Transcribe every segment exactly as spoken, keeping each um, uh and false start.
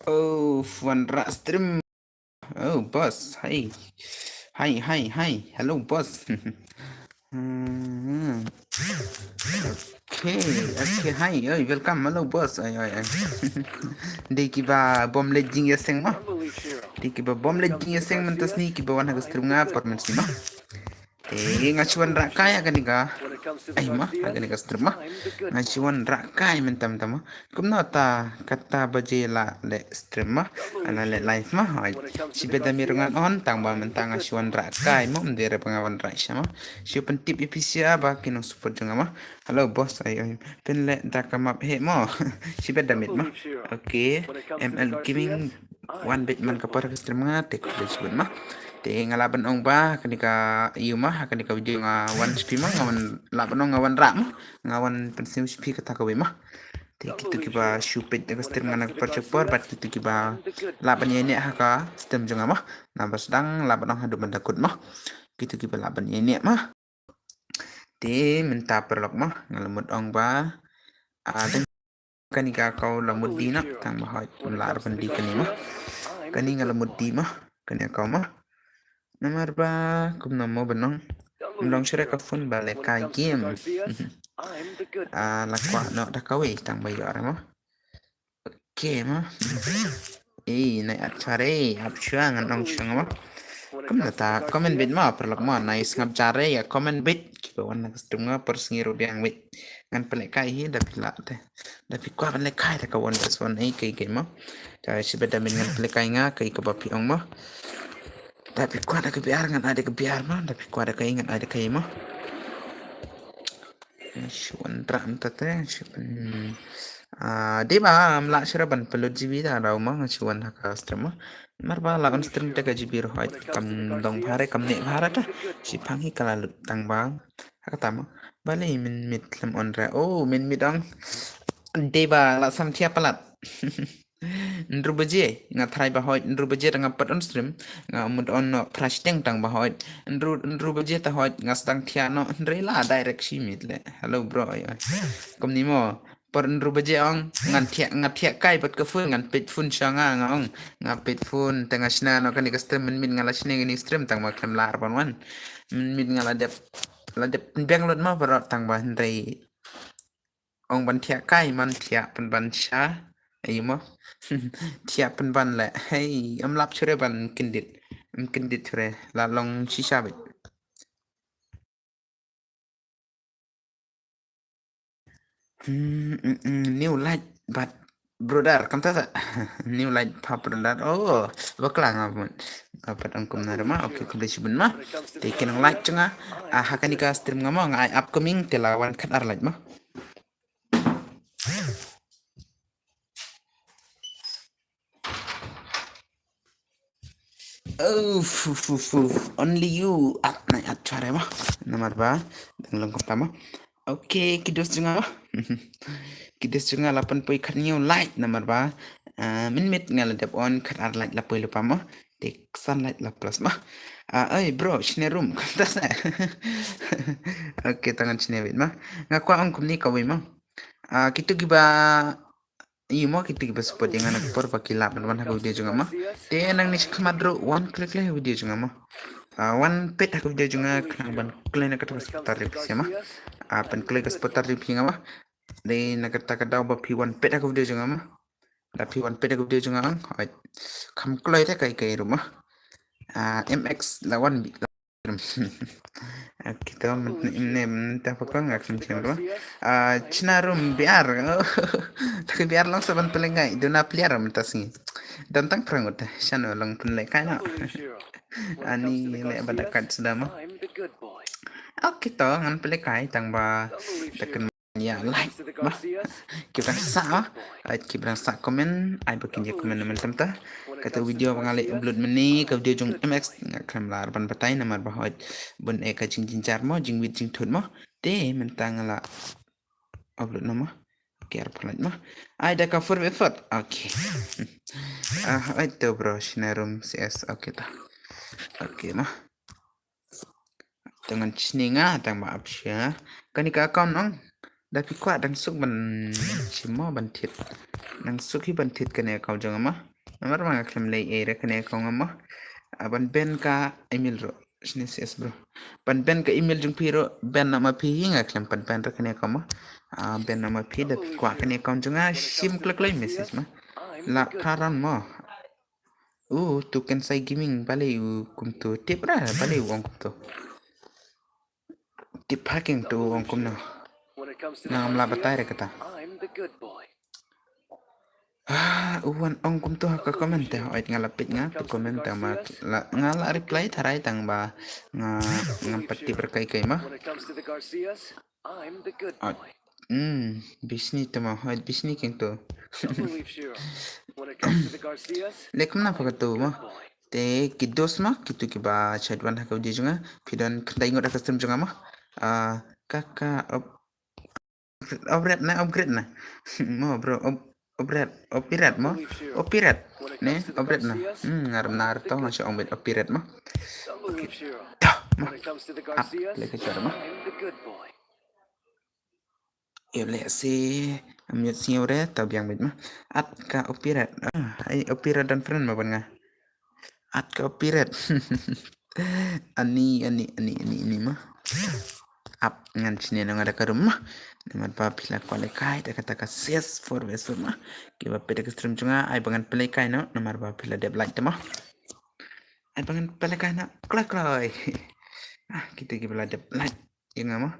Oh, wanrah stream. Oh, boss. Hi. Hi, hi, hi. Hello, boss. Hmm. Okay, okay, hi. Oi, welcome. Hello, boss. Oi, oi, oi. Dei kiba bym leit jingïaseng mo. Dei kiba bym leit jingïaseng mynta sngi kiba wan ha ka stream nga por mynta sngi mo. Te nga shu wanrah kai ha kane ka. Ai mo, ha kane ka stream mo. Nga shu wanrah kai mynta mynta mo. Kumno ta kata baje la leh stream mo. Ala leh live mo. Hai. Shibit da mi ruh ngan on tang ba mynta nga shu wanrah kai mo, ym dei re ba nga wanrah sha mo. Shu pyntip ïa phi sha ba ki nong support jong nga mo. Hello boss, ai ai. Pynleh da ka map heh mo. Shibit da miet mo. Okay. M L Gaming wan beit man ka por ka stream nga te khublei shibun mo. Te nga lah ban ong ba kane ka ïu mo, kane ka video nga wan sha phi mo, nga wan lah ban ong nga wanrah mo. Nga wan pynsngew sha phi kata kawei mo. Te kito kiba shu peit da ka stream nga na ka por sha ka por bad kito kiba lah ban ïaineh ha ka stream jong nga mo. Namar ba sdang lah ban ong haduh ban da kut mo. Kito kiba lah ban ïaineh mo. Te mynta paralok mo, nga la mut ong ba. Ah, dang kane ka account la mut die noh, tang ba hoi, ym lah ban die kane mo. Kane nga la mut die mo, kane account mo. Namar ba, kumno mo ban ong. Ym long shuh re ka phone ba lehkai game. Ah, la kwah noh da kawei, tang ba ïoh re mo. Okay mo. Ei, nai at share, ap shuwa ngan ong shuwa mo. Kumno ta comment beit mo, paralok mo, nai sngap jare ïa comment beit. Kiba wan na ka stream nga por sngi ruh biang beit. Ngan pynlehkai hi da phi lah te. Da phi kwah ban lehkai da ka one versus one ei kai kai mo. Ta shibit da min ngan pynlehkai nga kai kaba phi ong mo. Da phi kwah da ka B R ngan ai da ka B R mo, da phi kwah da kai ngan ai da kai mo. Shu wanrah mynta te, shu pyn-, ah, dei ba, ym lah shuh re ban pynlut G B ta rau mo, nga shu wan ha ka stream mo. Namar ba la on stream te ka G B ruh hoi, kam dang bha re, kam neh bha re ta. Shipang hi ka la lut tang ba. Ha kata mo. Balei mynmiet khlem on re. Oh, mynmiet ong. Dei ba la sam thiah palat. Hynriew baje, nga tharai ba hoi, hynriew baje tang nga pat on stream, nga mut on noh phra shiteng tang ba hoi. Hynriew, hynriew baje ta hoi, nga sdang thiah noh, hynrei la direct shi miet leh. Hello bro, oi, oi. Kumne mo, por hynriew baje ong, ngan thiah, nga thiah kai bad ka phone, ngan peit phone sha nga, nga ong. Nga peit phone, te nga shna noh kane ka stream, mynmiet nga la shna kane ka stream, tang ba khlem lah ban wan. Mynmiet nga la dep, la dep pynbiang lut mo, paralok tang ba hynrei ong ban thiah kai man thiah pynban sha. Ai mo. Thiah pynban leh. Hei, ym lap shuh re ban kyndit. Ym kyndit shuh re. La long shisha beit. Hmm, mm, mm, new light, but brother, kam ta sa. New light pa brother. Oh, bakla nga pun. Nga pat ong kumne re ma. Okay, khublei shibun ma. Te ki nong light jong nga. Ah, ha kane ka stream nga mo, nga ai upcoming te la wan khat ar light ma. Oh, fu, fu, fu. Only you. Ah, nai at chare ma. Namar ba dang long kumta ma. Okay, ki dos jong nga. Ki dos jong nga la pynpoi khat new light namar ba. Ah, mynmiet nga la dep on khat ar light la poi lypa ma. Te ksan light la plus ma. Ah, oi bro, shne room kumta sa. Okay, tang ngan shne beit ma. Nga kwah ong kumne kawei ma. Ah, kito kiba Ïa mo, kito kiba support ïa nga na ka por ba ki lah ban wan ha ka video jong nga ma. Te nangne shakhmat ruh wan khlem khlem ha video jong nga ma. Ah, wan peit ha ka video jong nga khnang ban kloi na kata ka supporter jong phi ma. Ah, ban kloi ka supporter jong phi nga ma. Dei na kata ka daw ba phi wan peit ha ka video jong nga ma. Da phi wan peit ha ka video jong nga ang. Ai, kham kloi te kai kai ruh ma. Ah, M X la wan bi. Okay, to mynta, mynta pakon nga kynchen ruh. Ah, chna room biar. Ta ki biar lang sa ban pynlehkai. Duna pliar mynta sngi. Don tang prangut. Shan long pynlehkai na. Ani leh ba da kat sdama. Okay, to ngan pynlehkai tang ba da kyn Ïa like ma. Ki brang sa ma. Ai ki brang sa comment. Ai ba kin ïa comment na mynta mynta. Kata video ba nga leh upload mynne ka video jong M X nga khlem lah ban batai namar ba hoi bun eh ka jingjynjar mo, jingwit jingthut mo. Te mynta nga la upload na ma. Okay, ar pynlait ma. Ai da ka for effort. Okay. Ah, ai to bro, shna room C S. Okay ta. Okay ma. Tang ngan shne nga tang ba ap sha. Kane ka account ong. Da phi kwah dang suk ban shim mo ban thied. Dang suk hi ban thied kane account jong nga ma. Namar ma nga khlem leh ei re kane ka ong ma. Ah, ban ban ka email ruh. Shini sis bro. Ban ban ka email jong phi ruh, ban na ma phi, nga khlem ban ban re kane ka ong ma. Ah, ban na ma phi da phi kwah kane ka ong jong nga, shim kloi kloi message ma. La pharan ma. U, tu Kensai Gaming, balei u kumtu, tip ra, balei u ong kumtu. Tip hacking tu ong kumno. Nang amla batai re kata. Ah, u wan ong kumtu ha ka comment te, oit nga la peit nga tu comment te ma la, nga la reply tharai tang ba nga ngam pat tip re kai kai ma. Hmm, bisni te ma, oit bisni keng tu. Lek mna pha katu ma. Te ki dos ma, kitu kiba shait wan ha ka video jong nga, phi don khyndai ngut ha ka stream jong nga ma. Ah, kaka op-, upgrade na, upgrade na. Mo bro, op-, upgrade, opirat mo. Opirat. Ne, upgrade na. Hmm, ngar nar to nga sha ong bet opirat mo. Toh, mo. Ap, lek ka char mo. Ïa leh se, am ïa sngew re, tau biang bit ma. At ka opirat. Ah, ai opirat dan friend ma ban nga. At ka opirat. Ani, ani, ani, ani, ani ma. Ap ngan sini nang ada ka room ma. Namar ba phi la kwah leh kai, ta kata ka ses for wes ma. Kiba phi da ka stream jong nga, ai ba ngan pynleh kai no, namar ba phi la dep like te ma. Ai ba ngan pynleh kai no, kloi kloi. Ah, kita kiba la dep like. Ïa nga ma.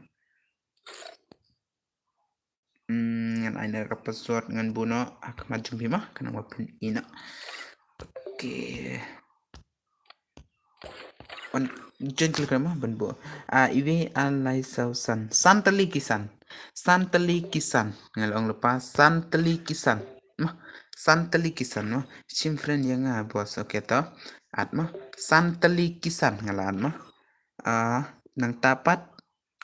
Hmm, ngan ai na ka password ngan buh noh ha khmat jong phi ma, khnang ba phin ïoh noh. Okay. Wan join click ma ban buh. Ah, iwei ar lai saw san. San tylli ki san. San tylli ki san. Nga la ong lypa san tylli ki san. Ma, san tylli ki san ma. Shim friend ïa nga boss. Okay to. Add ma. San tylli ki san nga la add ma. Ah, nangta pat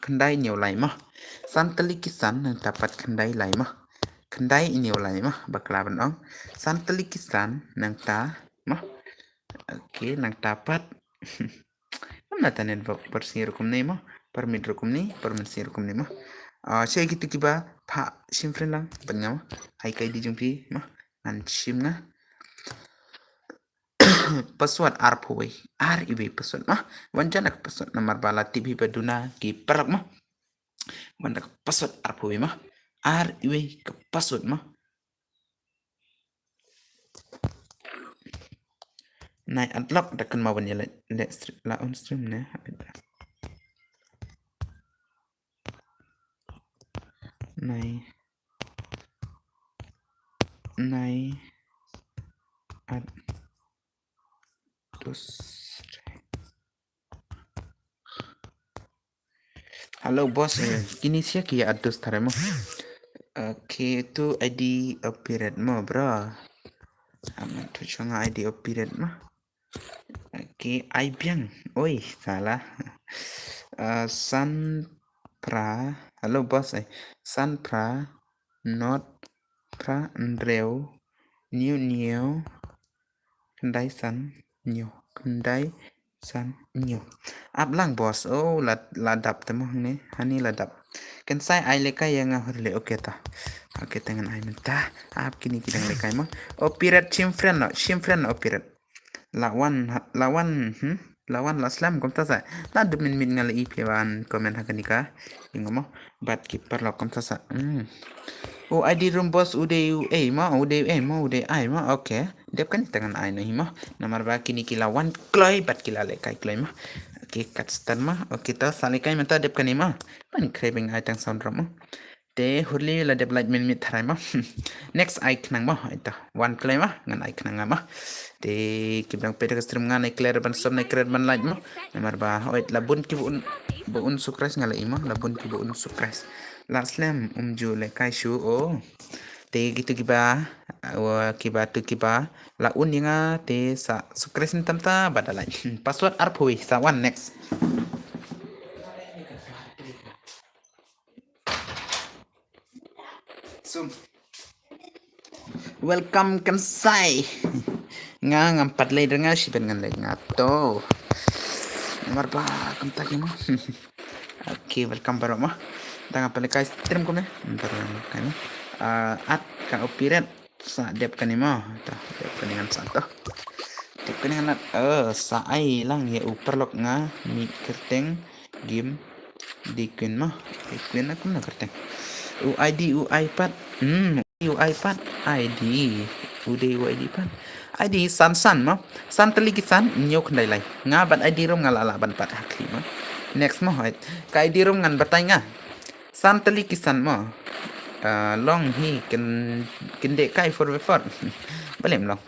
khyndai hynñiew lai mo. San tylli ki san nangta pat khyndai lai mo. Khyndai hynñiew lai mo. Bakla ban ong. San tylli ki san nangta mo. Okay, nangta pat. Kam na ta net ba par sngi ruh kumne mo. Par minit ruh kumne, par mynsngi ruh kumne mo. Ah, shai kitu kiba pha shim friend lang bad nga mo. Ai ka I D jong phi mo. Ngan shim nga. Password arphew wei. Ar iwei password ma. Wan jan ka password namar ba la tip hi ba duna ki paralok ma. Wan da ka password arphew wei ma. Ar iwei ka password ma. Nai unlock da kan ma wan ïa le, le stre-, la on stream ne. Nai. Nai. At. Dos. Hello boss, eh, kini sia ki address thare mo. Okay, tu I D opirat mo bro. Aman tu chunga I D opirat mo. Okay, ai biang. Oi, salah. Uh, san pra. Hello boss, eh. San pra. Not pra hynriew hynñiew hynñiew khyndai san hynñiew khyndai san hynñiew. Ap lang boss. Oh, la, la dap te mo hangne. Hani la dap. Kan sai ai leh kai ïa nga hur leh. Okay ta. Okay ta ngan ai mynta. Ap kini ki dang leh kai mo. Opirat shim friend no. Shim friend no opirat. La wan, la wan, hmm? La wan la slem kumta sa. La dep min min nga la i phi wan comment ha kani ka. Ïa nga mo. Bad ki paralok kumta sa. Hmm. U I D room boss u dei u ei mo, u dei u ei mo, u dei ai mo. Okay. Dep kani ta ngan ai noh hi mo. Namar ba kini ki la wan kloi bad ki la leh kai kloi mo. Okay, kat start mo. Okay, ta sa leh kai mynta dep kani mo. Ban khreh beng ai tang sound drop mo. Te hurli la dep like min mit tharai mo. Next ai khnang mo. Ito. Wan kloi mo. Ngan ai khnang nga mo. Te ki bang peta ka stream ngan ai clear ban sub nai clear ban like mo. Namar ba oit la bun ki ba un, ba un subscribe nga la i mo. La bun ki ba un subscribe. La slem um ju leh kai shu o. Te kitu kiba, wa kiba tu kiba la un ïa nga te sa subscribe ni tam ta ba da like. Password arphew wei sa wan next. Sum. Welcome kan sai. Nga ngam pat leh nga shi ben ngan leh nga to. Namar ba kam ta ki mo. Okay, welcome baroh mo. Tang apa leh kai stream ko me. Baroh kai mo. Ah, at ka opirat. Sa dep kane mo. Ta dep kane ngan sa to. Dep kane ngan, eh, sa ai lang ïa u paralok nga mih kyrteng game Dei Queen mo. Dei Queen na kumno kyrteng. U I D u ai pat. Hmm, u ai pat. I D. U dei u I D pat. I D san san mo. San tylli ki san hynñiew khyndai lai. Nga bad I D ruh nga la lah ban pat ha khlieh mo. Next mo hoi. Ka I D ruh ngan batai nga. San tylli ki san mo. Ah, long hi kin, kin dei kai four by four. Balem long.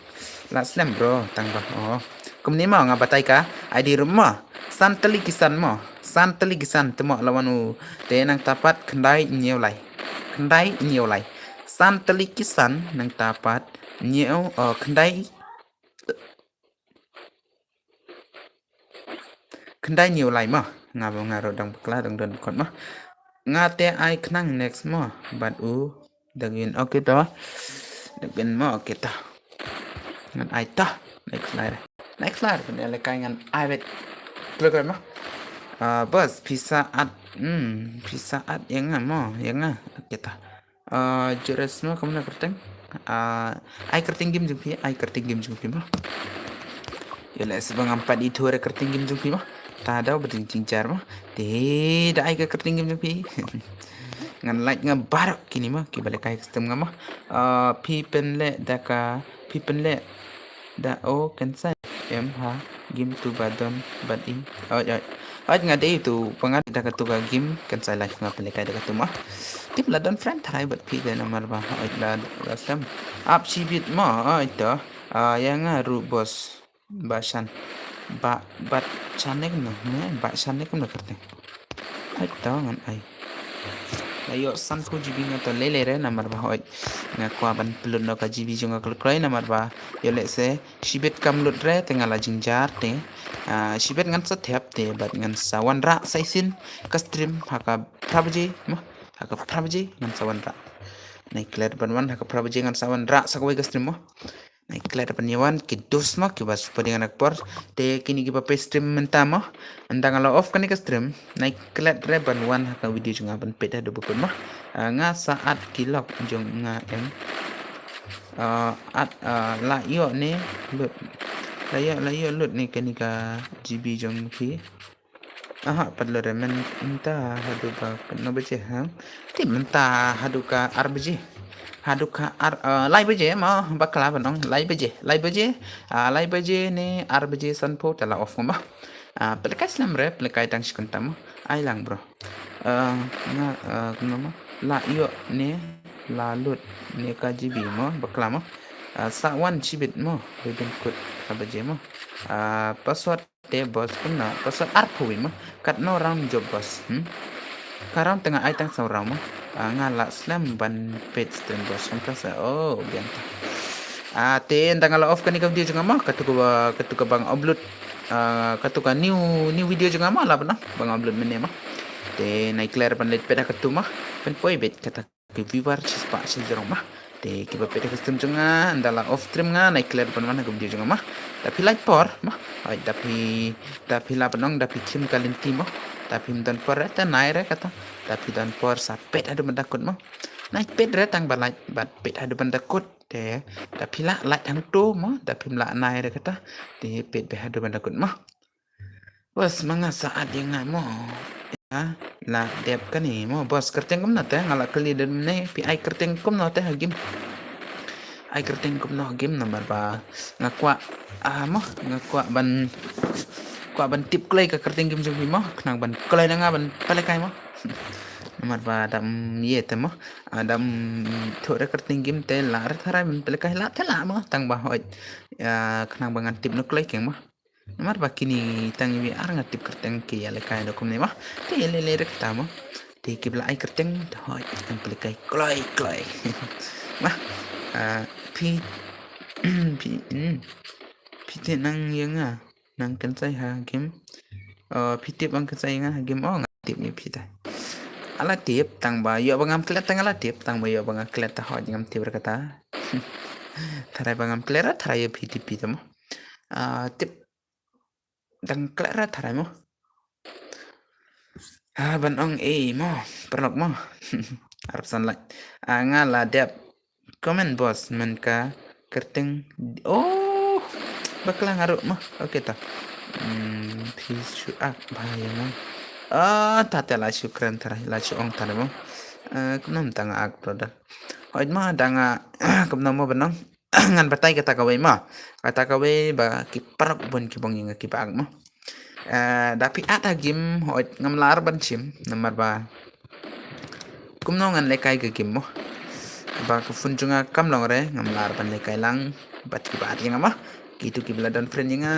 La slem bro, tang ba. Oh. Kumne mo nga batai ka, I D ruh mo. San tylli ki san mo. San tylli ki san te mo la wan u. Te nangta pat khyndai hynñiew lai. Khyndai hynñiew lai. San tylli ki san nangta pat hynñiew, oh, khyndai. Khyndai hynñiew lai mo. Nga ba nga ruh dang bakla dang don kot mo. Nga te ai khnang next mo. Bad u Dang in, okay to. Dang in mo, okay to. Ngan ai to. Next slide. Next slide. Pynlehkai ngan ai bet. Klik mo. Ah, bas, pisa at. Hmm, pisa at ïa nga mo, ïa nga. Okay to. Ah, Jores mo, kumno kyrteng? Ah, ai kyrteng game jong phi, ai kyrteng game jong phi mo. Ïa leh seh ba ngam pat ithuh re kyrteng game jong phi mo. Ta daw ba dang jynjar mo. Te da ai ka kyrteng game jong phi. Ngan like nga baroh kine mo, kiba lehkai custom nga mo. Ah, phi pynleh da ka, phi pynleh da o kynsai em ha game tu ba don bad i. Oi, oi. Oi, nga dei tu pyngan da ka tu ka game kynsai, like nga pynlehkai da ka tu mo. Tip la don friend tharai bad phi da namar ba oi la, la sem. Ap shibit mo, oi to. Ah, ïa nga ruh bos. Ba shan. Ba, ba shan ne kumno, ne? Ba shan ne kumno kyrteng. Hai to ngan ai. La ïoh sanphew G B nga to lei lei re namar ba hoi. Nga kwah ban pynlut noh ka G B jong nga kloi kloi namar ba ïoh lehse shibit kam lut re te nga la jynjar te. Ah, shibit ngan sa thep te bad ngan sa wanrah sa shisien ka stream ha ka phra baje mo. Ha ka phra baje ngan sa wanrah. Nai klet ban wan ha ka phra baje ngan sa wanrah sa kawei ka stream mo. Nai klet ban ïa wan ki dos mo kiba super ding anak por. Te kine kiba peit stream mynta mo. Ynda nga la off kane ka stream. Nai klet re ban wan ha ka video jong nga ban peit haduh ba kut mo. Ah, nga sa add ki lok jong nga em. Ah, add, ah, la ïoh ne lut. La ïoh, la ïoh lut ne kane ka G B jong phi. Aha, pat lut re mynta haduh ba katno baje ha. Te mynta haduh ka ar baje. Haduh ka ar, eh, lai baje mo bakla ban ong lai baje. Lai baje. Ah, lai baje ne ar baje sanphew te la off mo. Ah, pynlehkai slem re, pynlehkai tang shi kynta mo. Ai lang bro. Eh, nga, eh, kumno mo. La ïoh ne la lut ne ka G B mo bakla mo. Ah, sa wan shibit mo. Bebin kut ka baje mo. Ah, password te bos kumno, password arphew mo. Katno round jop bos. Hmm? Ka round te nga ai tang saw round mo. Ah, nga la slem ban peit stream bos. Kumta sa, oh, biang ta. Ah, te ynda nga la off kane ka video jong nga mo, katu ka, katu ka bang upload. Ah, katu ka new, new video jong nga mo la bana bang upload mynne mo. Te nai klet ban leit peit ha katu mo. Pynpoi beit kata ki viewer shispah shijrong mo. Te kiba peit ha ka stream jong nga, ynda la off stream nga, nai klet ban wan ha ka video jong nga mo. Da phi lait por mo. Oi, da phi, da phi la ban ong, da phi chim ka lynti mo. Da phim don por re, te nai re kata. Da phi don por sa peit haduh ban da kut mo. Nai peit re tang ba lait, bad peit haduh ban da kut. Te, da phi la lait hangto mo, da phim la nai re kata. Te peit beit haduh ban da kut mo. Bos, ma nga sa add ïa nga mo. Ïa, la dep kane mo. Bos, kyrteng kumno te, nga la kylli da ne, phi ai kyrteng kumno te ha game. Ai kyrteng kumno ha game namar ba nga kwah, ah, mo, nga kwah ban, kwah ban tip kloi ka kyrteng game jong phi mo, khnang ban kloi na nga ban pynlehkai mo. Namar ba da ym ïa te mo, ah, da ym ithuh re kyrteng game te la re tharai ban pynlehkai la te la mo, tang ba hoi. Ïa, khnang ba ngan tip na kloi keng mo. Namar ba kine tang iwei ar nga tip kyrteng ki ïalehkai da kumne mo. Te ïaleh leh re kata mo. Te kiba la ai kyrteng te hoi kan pynlehkai kloi kloi. Mo. Ah, phi, phi, hmm. Phi tip nang ïa nga nang kynsai ha game. Oh, phi tip nang kynsai ïa nga ha game, oh nga tip ïa phi te. Nga la tip tang ba ïoh ba ngam klet te nga la tip tang ba ïoh ba nga klet te hoi ngam tip re kata. Tharai ba ngam klet re tharai ïa phi tip phi te mo. Ah, tip dang klet re tharai mo. Ah, ban ong ei mo, paralok mo. Arphew san lait. Ah, nga la dep Comment boss, man ka kyrteng. Oh, bakla nga ruh mo. Okay ta. Hmm, phi shu ak bha ïa nga. Ah, ta te la shu kren tara, la shu ong tara mo. Eh, kumno mynta nga ak, brother. Hooid mo, da nga, kumno mo ban ong. Ngan batai kata kawei mo. Kata kawei ba ki paralok bun ki ba ong ïa nga kiba ak mo. Eh, da phi at ha game, hooid ngam lah ban shim, namar ba kumno ngan lehkai ka game mo. Ba ka phone jong nga kam long re, ngam lah ban lehkai lang bad kiba at ïa nga mo. Kitu kiba la don friend ïa nga,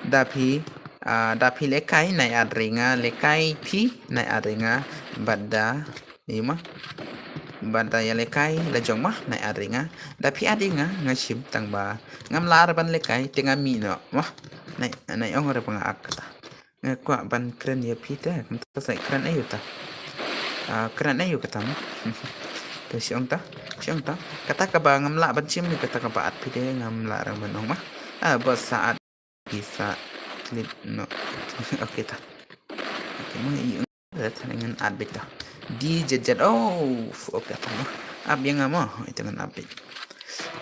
da phi, ah, da phi lehkai nai at re nga, lehkai phi nai at re nga, bad da, ïa mo. Bad da ïa lehkai la jong mo, nai at re nga. Da phi at ïa nga, nga shim, tang ba ngam lah ban lehkai, te nga mih noh mo. Nai, nai ong re ba nga ak kata. Nga kwah ban kren ïa phi te, kumta sa kren aïu ta. Ah, kren aïu kata mo. Te shu ong ta, shu ong ta. Kata kaba ngam lah ban shim ne kata kaba at phi te ngam lah re ban ong mo. Ah, ba sa at phi sa clip no. Okay ta. Okay mo, ïa ong re ta ngan at beit ta. Di jet jet. Oh, okay ta mo. Ap ïa nga mo, ita ngan ap beit.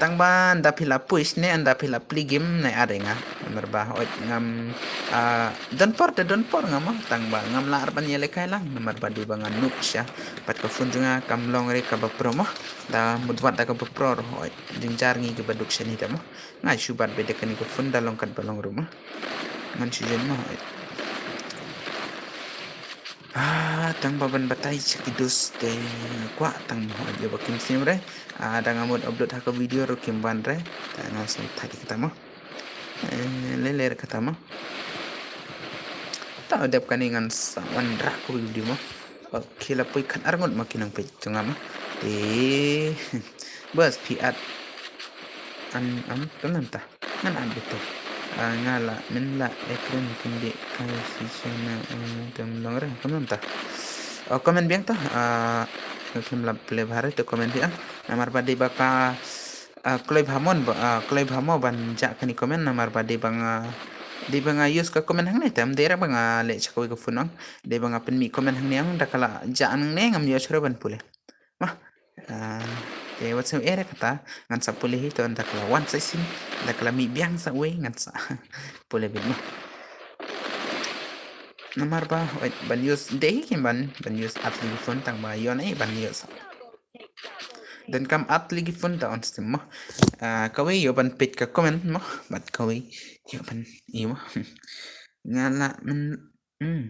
Tang ba ynda phi la push ne ynda phi la plie game nai at re nga. Namar ba hooid ngam, ah, don por te don por nga mo. Tang ba ngam lah ban ïa lehkai lang. Namar ba dei ba nga noob sha. Bad ka phone jong nga kam long re kaba pro mo. Da mut wat da kaba pro hooid. Jynjar ngi kiba duk shane te mo. Nga shu bat beit da kane ka phone da long katba long ruh mo. Ngan shu join mo. Ah, tang ba ban batai sha ki dos te kwah tang mo ïa ba kim sngewbha re. Ah, da nga mut upload ha ka video ruh kim wan re. Te nga sngewbha thait kata mo. Eh, lele re kata mo. Ta dep kane ngan sa wan rah ka video mo. Okay, la poi khat ar ngut mo ki nongpeit jong nga mo. Te bas phi at. Am, am, kumno mynta. Ngan at beit to. Ah, nga la mynta la ekren kyndiah kai shisha na, eh, tem long re, kumno mynta. Oh, comment biang to. Ah, nga khlem la pule bha re to comment biang. Namar ba dei ba ka, ah, kloi bha mo ba, ah, kloi bha mo ban jah kane comment namar ba dei ba nga, dei ba nga use ka comment hangne te ym dei re ba nga leh sha kawei ka phone ong. Dei ba nga pynmih comment hangne ong da ka la jah hangne ngam ïoh shuh re ban pule. Mo. Ah, te wat sngewbha re kata, ngan sa pule hi to ynda ka la wan sa shisien, ynda ka la mih biang sa uwei ngan sa pule beit mo. Namar ba, wait, ban use, dei hi kim ban, ban use at lei ki phone tang ba ïoh ei ban use. Donkam at lei ki phone ta on stream mo. Ah, kawei ïoh ban peit ka comment mo, bad kawei ïoh ban ïoh mo. Nga la myn, hmm.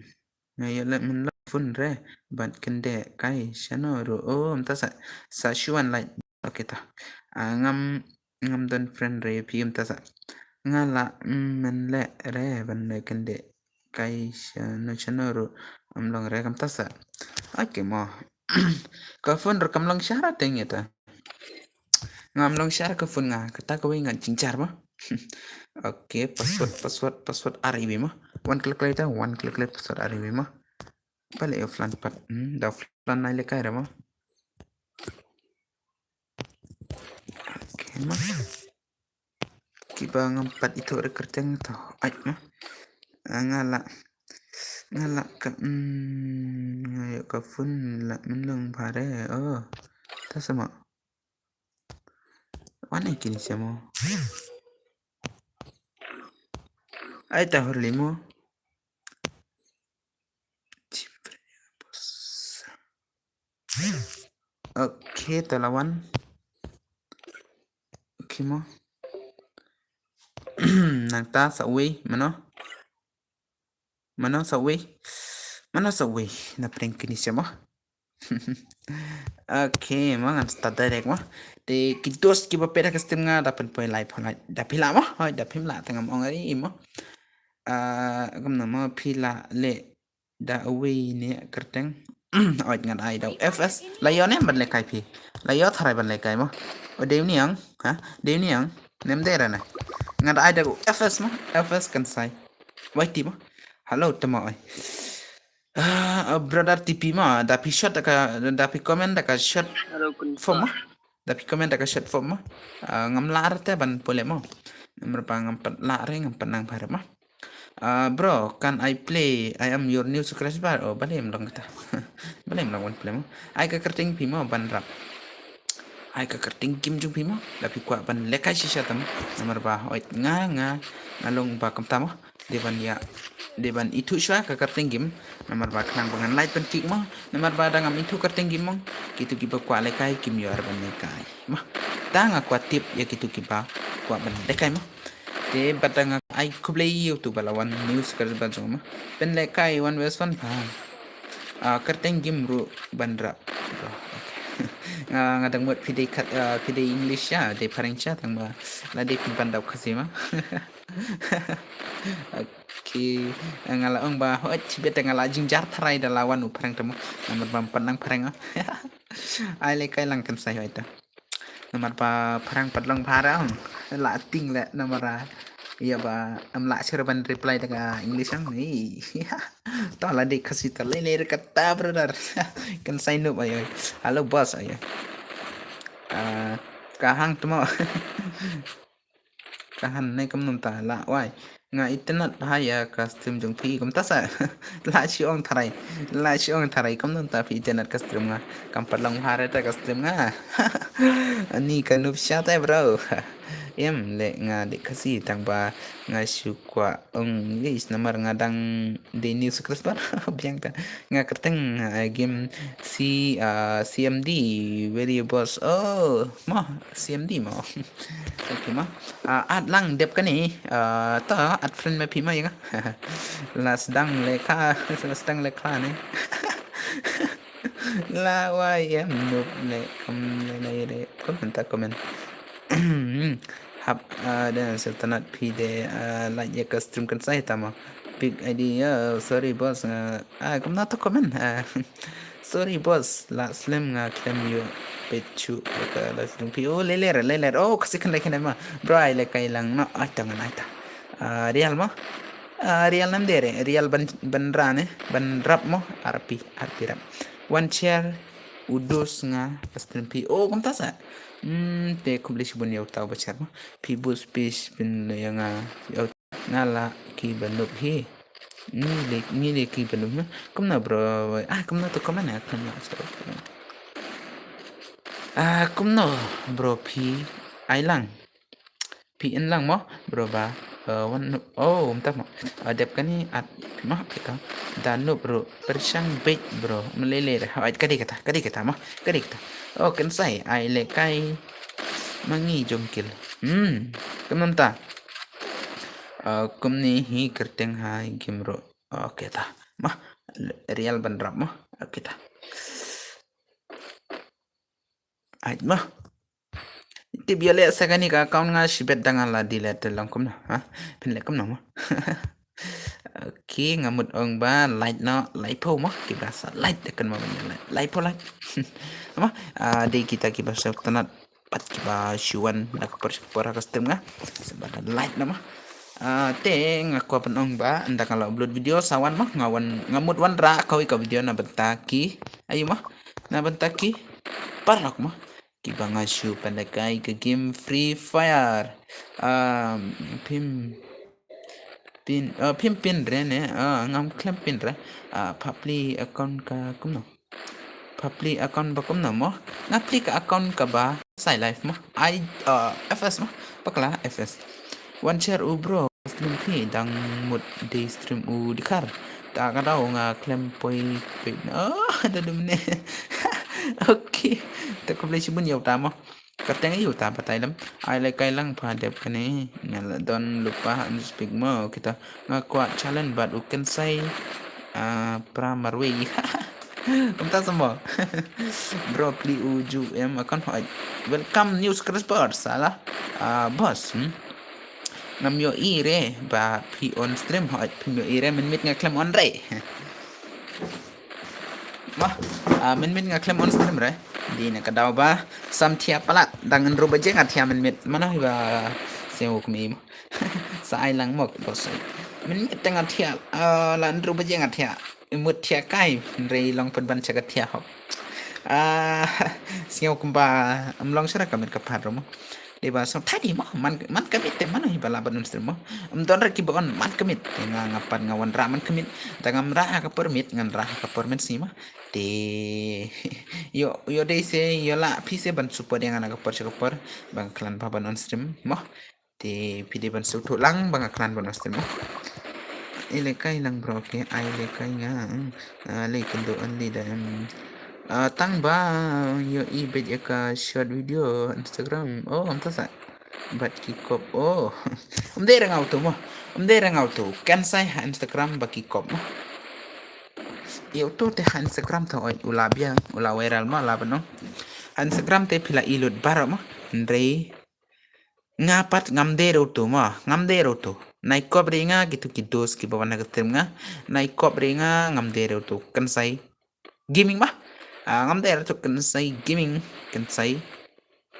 Nga ïoh leh mynlong phone re bad kyndiah kai shano ruh. Oh, mynta sa, sa shu wan lait. Okay ta. Ah, ngam, ngam don friend re phi mynta sa. Nga la, mm, mynleh re ban leh kyndiah kai shano shano ruh. Ym long re kumta sa. Okay mo. Ka phone ruh kam long shah ra teng ïa ta. Ngam long shah ka phone nga, kata kawei nga jynjar mo. Okay, password, password, password ar iwei mo. Wan klik klik ta, wan klik klik password ar iwei mo. Pale offline pat, hmm, da offline nai lehkai re mo. Okay mo. Kiba ngam pat ithuh re kyrteng to, ai mo. Ah, nga la, nga la ka, hmm, nga ïoh ka phone la mynlong bha re, oh. Ta sa mo. Wan ai kine sha mo. Ai ta hor lei mo. Okay, ta la wan. Okay mo. Nangta sa uwei, mano? Mano sa uwei? Mano sa uwei? Na prank kine sha mo. Okay mo, ngan start direct mo. Te ki dos kiba peit ha ka stream nga da pynpoi like poi like. Da phi lah mo. Hoi, da phim lah te ngam ong ari mo. Ah, kumno mo phi lah leh da uwei ne kyrteng. Hoi, ngan ai da u F S. La ïoh ne ban lehkai phi. La ïoh tharai ban lehkai mo. O dei u niang, ha? Dei u niang. Nem dei ra ne. Ngan ai da u F S mo. F S kan sai. Wai ti mo. Hello, tama oi. Ah, brother T P mo, da phi short da ka, da phi comment da ka short form mo. Da phi comment da ka short form mo. Ah, ngam lah re te ban pule mo. Namar ba ngam pat lah re, ngam pat nang bha re mo. Ah, bro, can I play? I am your new subscriber. Oh, balei ym long kata. Balei ym long ban pule mo. Ai ka kyrteng phi mo ban rap. ai ka kyrteng game jong phi mo, la phi kwah ban lehkai shisha tam. Namar ba hooid nga nga nga long ba kumta mo. Dei ban ïa, dei ban ithuh shuwa ka kyrteng game. Namar ba khnang ba ngan lait ban kik mo. Namar ba da ngam ithuh kyrteng game mo, kitu kiba kwah lehkai kim ïoh ar ban lehkai mo. Te nga kwah tip ïa kitu kiba kwah ban lehkai mo. Te bad da nga ai khublei ïa utu ba la wan news ka ba jong mo. Pynlehkai one versus one pha. Ah, kyrteng game ruh ban rap. Bro, okay. Nga nga dang mut phi dei khat, ah, phi dei English sha, dei phareng sha, tang ba la dei phi ban dap Khasi mo. Okay. Nga la ong ba hooid, shibit nga la jingjynjar tharai da la wan u phareng te mo. Namar ba ym pat nang phareng ah. Ai lehkai lang kan sa hooid ta. Namar ba phareng pat long phareng. La ting leh namar ah. Ïa ba ym lah shuh ban reply da ka English ang. Ei. To la dei Khasi ta lei lei kata brother. Kan sa ïa nup ayo. Hello boss ayo. Ah, ka hang tu mo. Ka hang ne kumno ta la wai. Nga itynnad bha ïa ka stream jong phi kumta sa. La shu ong tharai. La shu ong tharai kumno ta phi itynnad ka stream nga. Kam pat long bha re ta ka stream nga. Ani ka nup sha ta bro. Em leh nga dei Khasi tang ba nga shu kwah ong English namar nga dang dei new subscriber. Biang ta. Nga kyrteng, ah, game C, ah, C M D, very boss. Oh, mo, C M D mo. Okay mo. Ah, add lang dep kane. Ah, to add friend ma phi mo ïa nga. La sdang lehkai, la sdang lehkai ne. La wai em nup ne kam ne ne re. Comment ta comment. Hap, ah, da syltanat phi de, ah, like ïa ka stream kan sa ïa ta mo. Big idea, sorry boss, ah, ah, kumno to comment, ah, sorry boss, la slem nga khlem ïoh peit shuh ïa ka live stream phi. Oh, lei lei re, lei lei re. Oh, ka second like ne ma. Bro, ai lehkai lang no, ai ta ngan ai ta. Ah, real mo. Ah, real nam de re, real ban, ban ra ne, ban rap mo, R P, R P rap. One share, u dus nga, ka stream phi. Oh, kumta sa. Hmm, te khublei shibun ïa uta u ba share mo. Phi bus pis phin ïa nga. Ïa nga la ki ba nup hi. Ni le, ni le ki ba nup hi. Kumno bro? Ah, kumno to comment ah, kumno. Ah, kumno bro phi ai lang. Phi in lang mo bro ba. Eh, wan nup. Oh, um ta mo. Ah, dep kane at phi mo kita. Da nup bro. Pyrshang beit bro. Mlele re. Hooid ka dei kata, ka dei kata mo. Ka dei kata. Oh, kan sa ai lehkai. Ma ngi jong kil. Hmm. Kumno ta. Ah, kumne hi kyrteng ha game ruh. Okay ta. Ma, real ban rap mo. Okay ta. Ai ma. Tip ïa leh sa kane ka account nga shibit da nga la delete lang kumno. Ha? Phin leh kumno mo. Okay, nga mut ong ba like no, like pho mo. Kiba sa like da kan mo like. Like pho like. Mo, ah, dei kita kiba sa tanat. Pat kiba shu wan da ka por ka por ha ka stream nga. Sa ba da like na mo. Ah, te nga kwah ban ong ba ynda nga la upload video sa wan mo, nga wan, nga mut wanrah kawei ka video na bynta ki. Ayu mo. Na bynta ki paralok mo. Kiba nga shu pynlehkai ka game Free Fire. Ah, phim pyn, ah, phim pyn re ne. Ah, ngam khlem pyn re. Ah, pynplie account ka kumno. Pynplie account ba kumno mo. Nga plie ka account kaba Sai Live mo. Ai, ah, F S mo. Bakla F S. Wan share u bro. Stream phi dang mut dei stream u dkhar. Ta ka daw nga khlem poi peit. Oh, da dum ne. Okay. Ta khublei shibun ïa uta mo. Kyrteng ïa uta batai lem. Ai lehkai lang pha dep kane. Nga la don lypa unspeak mo kita. Nga kwah challenge bad u Kynsai, ah, Pramarwei. Kumta sa mo. Bro, plie u ju em account hooid. Welcome new subscriber sala. Ah, boss. Hmm? Ngam ïohi re ba phi on stream hooid, phim ïohi re mynmiet nga khlem on re. Mo, ah, mynmiet nga khlem on stream re. Dei na ka daw ba sam thiah palat, dang hynriew baje nga thiah mynmiet. Mano hi ba sngewkmen mo. Sa ai lang mo boss. Mynmiet te nga thiah, ah, la hynriew baje nga thiah. Mut thiah kai, hynrei long pynban sha ka thiah hok. Ah, sngew kumba ym long shuh ka met ka phad ruh mo. Te ba sngewthuh hi mo, man, man ka miet te mano hi ba lah ban on stream mo. Ym don re kiba on man ka miet. Te nga, nga pat nga wanrah man ka miet. Te ngam rah ha ka por miet, ngan rah ha ka por mynsngi mo. Te ïoh, ïoh dei se, ïoh lah phi se ban support ïa nga na ka por sha ka por ba nga khlaiñ bha ban on stream mo. Te phi dei ban sngewthuh lang ba nga khlaiñ ban on stream mo. Ai lehkai lang bro, okay, ai lehkai nga. Ah, leh kynduh only da em. Ah, tang ba ïohi beit ïa ka short video Instagram. Oh, ym tang sa. Bad ki kop. Oh. Ym dei re nga uto mo. Ym dei re nga uto. Kynsai ha Instagram bad ki kop mo. Ïa uto te ha Instagram to oi u la biang, u la viral mo, la ban ong. Ha Instagram te phi la i lut baroh mo. Hynrei nga pat ngam dei re uto mo, ngam dei re uto. Nai kop re nga kito ki dos kiba wan ha ka stream nga. Nai kop re nga ngam dei re uto. Kynsai Gaming mo. Ah, ngam dei re uto Kynsai Gaming, Kynsai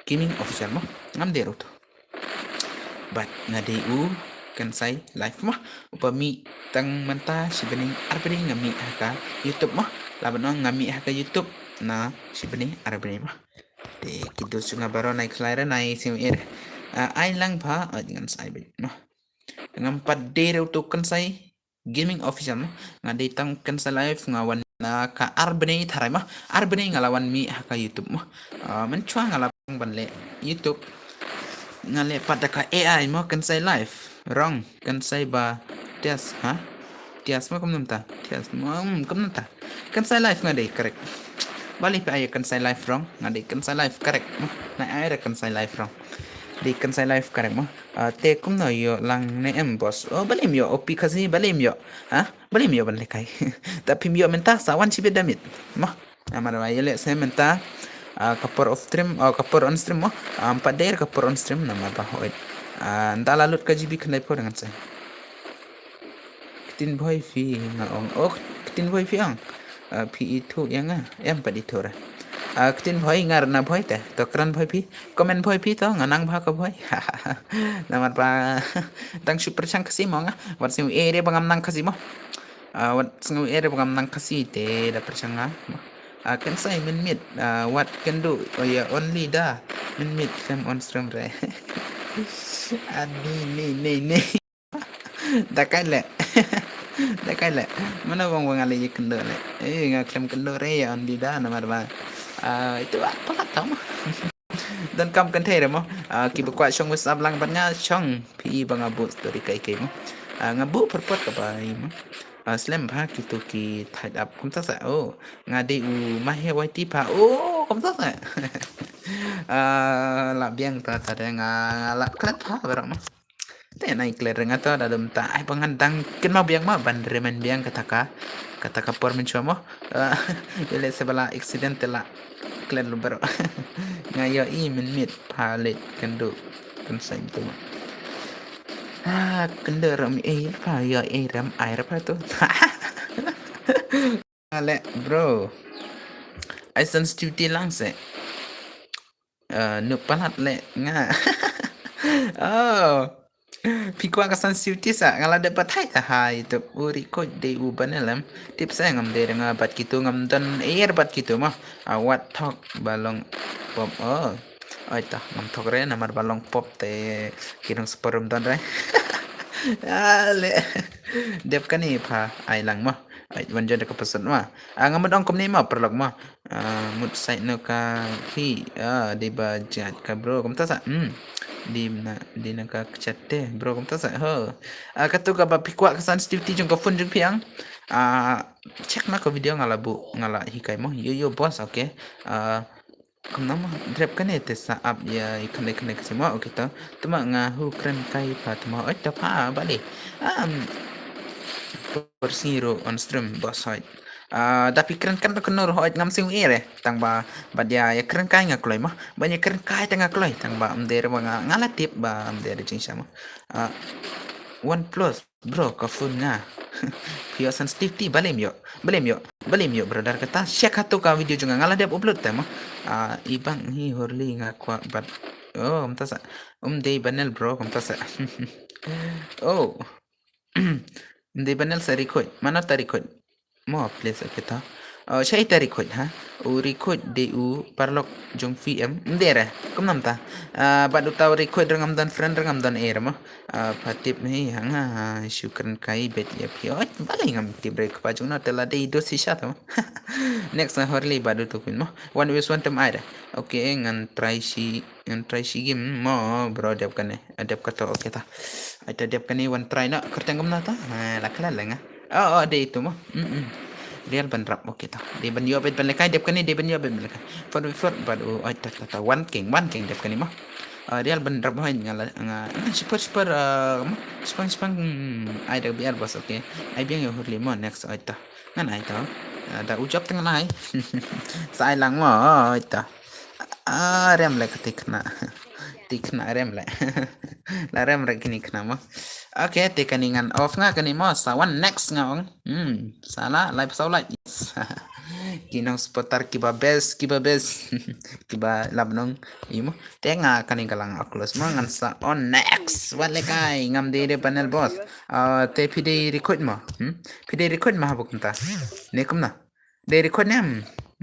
Gaming Official mo. Ngam dei re uto. Bad nga dei u Kynsai Live mo. Uba mih tang mynta shi bneng ar bneng nga mih ha ka YouTube mo. La ban ong nga mih ha ka YouTube na shi bneng ar bneng mo. Te ki dos jong nga baroh nai khlaiñ re nai sngewsih re. Ah, ai lang bha, ai ngan sa ai beit mo. Ngam pat dei re uto Kynsai Gaming Official mo. Nga dei tang Kynsai Live, nga wan na ka ar bneng tharai mo. Ar bneng nga la wan mih ha ka YouTube mo. Ah, mynshuwa nga la ban leh YouTube. Nga leh pat da ka A I mo, Kynsai Live. Wrong. Kynsai ba Tias, ha? Tias mo kumno mynta? Tias mo, hmm, kumno mynta? Kynsai Live nga dei, correct. Balei phi ai Kynsai Live wrong? Nga dei Kynsai Live, correct mo. Nai ai re Kynsai Live wrong. Dei Kynsai Live, correct mo. Ah, te kumno ïoh lang ne em boss? Oh, balei ym ïoh O P Khasi, balei ym ïoh? Ha? Balei ym ïoh ban lehkai? Te phim ïoh mynta sa wan shibit da miet mo. Namar ba ïaleh se mynta, ah, ka por off stream, oh, ka por on stream mo. Ah, ym pat dei re ka por on stream namar ba hooid. Ah, ynda la lut ka G B khyndai phew ngan sa. Ktien Bhoi phi nga ong. Oh, Ktien Bhoi phi ong. Ah, phi ithuh ïa nga. Em pat ithuh re. Ah, Ktien Bhoi nga re na Bhoi te. To kren Bhoi phi. Comment Bhoi phi to nga nang bha ka Bhoi. Namar ba dang shu pyrshang Khasi mo nga. Wat sngewsih re ba ngam nang Khasi mo. Ah, wat sngewsih re ba ngam nang Khasi te da pyrshang nga. Ah, Kynsai mynmiet. Ah, wat kynduh, oh ya, only da mynmiet khlem on stream re. Ah, ni, ni, ni, ni. Da kai leh. Da kai leh. Mano bang bang ale ïa kynduh leh. Eh, nga khlem kynduh re ïa only da namar ba. Ah, itu apa kata mo. Don kam kynthei re mo. Ah, kiba kwah shong WhatsApp lang bad nga shong phi ba nga buh story kai kai mo. Ah, nga buh pyrpot ka ba i mo. Ah, slem bha kito ki tied up kumta sa. Oh, nga dei u Mahe Y T pha. Oh, kumta sa. Ah, la biang ta ta de nga, nga la klet pha baroh mo. Te nai klet re nga to da dum ta ai ba ngan dang kynmaw biang mo ban remind biang kata ka, kata ka por mynshuwa mo. Ah, ïaleh se ba la accident te la klet lu baroh. Nga ïohi mynmiet pha leit kynduh Kynsai tu mo. Ah, kynduh ram ei pha ïohi ram ai ra pha tu. Ale bro. Ai sensitivity lang se. Eh, nu palat leh nga. Oh. Phi kwah ka sensitivity sa nga la dep batai ta ha YouTube. U record dei u Banel em. Tip sa ngam dei re nga bad kito, ngam don air bad kito mo. Ah, wat thok ba long pop. Oh. Oi ta ngam thok re namar ba long pop te ki nongspor ym don re. Ale. Dep kane pha ai lang mo. Ai wan jon da ka person mo. Ah, nga mut ong kumne mo paralok mo. Ah, mut sait no ka phi, ah, dei ba jait ka bro kumta sa. Hmm. Dei na, dei na ka kjat te bro kumta sa. Ho. Ah, katu kaba phi kwah ka sensitivity jong ka phone jong phi ang. Ah, check na ka video nga la buh, nga la hikai mo. Yo yo boss, okay. Ah, kumno mo, drep kane te sa ap ïa i khyndai khyndai ka sim mo, okay to. Tuma nga hu kren kai pha tuma, oi ta pha bale. Am, por sngi ruh on stream boss hoi. Ah, da phi kren kan da kano ruh hoi ngam sngewsih re. Tang ba, bad ïa, ïa kren kai nga kloi mo. Bad ïa kren kai te nga kloi. Tang ba, ym dei re ba nga, nga la tip ba, ym dei re jingshisha mo. Ah, OnePlus, bro, ka phone nga. Phi ïoh sensitivity, balei ym ïoh. Balei ym ïoh. Balei ym ïoh, brother, kata. Check hato ka video jong nga, nga la dep upload te mo. Ah, i bang hi Horli nga kwah bad. Oh, kumta sa. Um dei Banel, bro, kumta sa. Oh. Ym dei Banel sa record. Mano ta record? Mo, please, okay ta. Oh, sha ita request ha. U request de u paralok jong phi em. Ndera, kum namta. Ah, bad uta u request rangam don friend rangam don er mo. Ah, patip hi hanga ha, shukran kai bet ya phi. Oh, balai ngam tip re kpa jong na tela de do si sha ta mo. Next na horli bad utu pin mo. One vs one tem aida. Okay, ngan try shi, ngan try shi game mo bro dep kane. Ah, dep kato okay ta. Aita dep kane one try na kerteng kum na ta. Ha, la kala lenga. Oh, oh, de itu mo. Mm, mm. Real ban rap okay ta. De ban yo bet ban lekai dep kane de ban yo bet ban lekai. Four v four bad u oh, ta ta ta one king, one king dep kane mo. Ah, real ban rap hoi nga la nga super super ah, mo. Spang spang hmm, ai da biar bos okay. Ai biang yo hurli mo next oh, ta. Ngan ai ta. Ah, da ujop teng lai. Sa ai lang mo oh, ta. Ah, rem le ka tikna. Tikna rem le. La rem re kini kna mo. Okay, te kani ngan off nga kani mo. Sa one next nga ong. Hmm, sala live sau live. Yes. Ki nong supporter kiba best, kiba best. Kiba lap nong. Imo. Te nga kani galang aklos mo ngan sa on next. Wat le kai ngam de de panel boss. Ah, te phi de record mo. Hmm? Phi de record ma habuk nta. Ne kum na. Dei record ne em.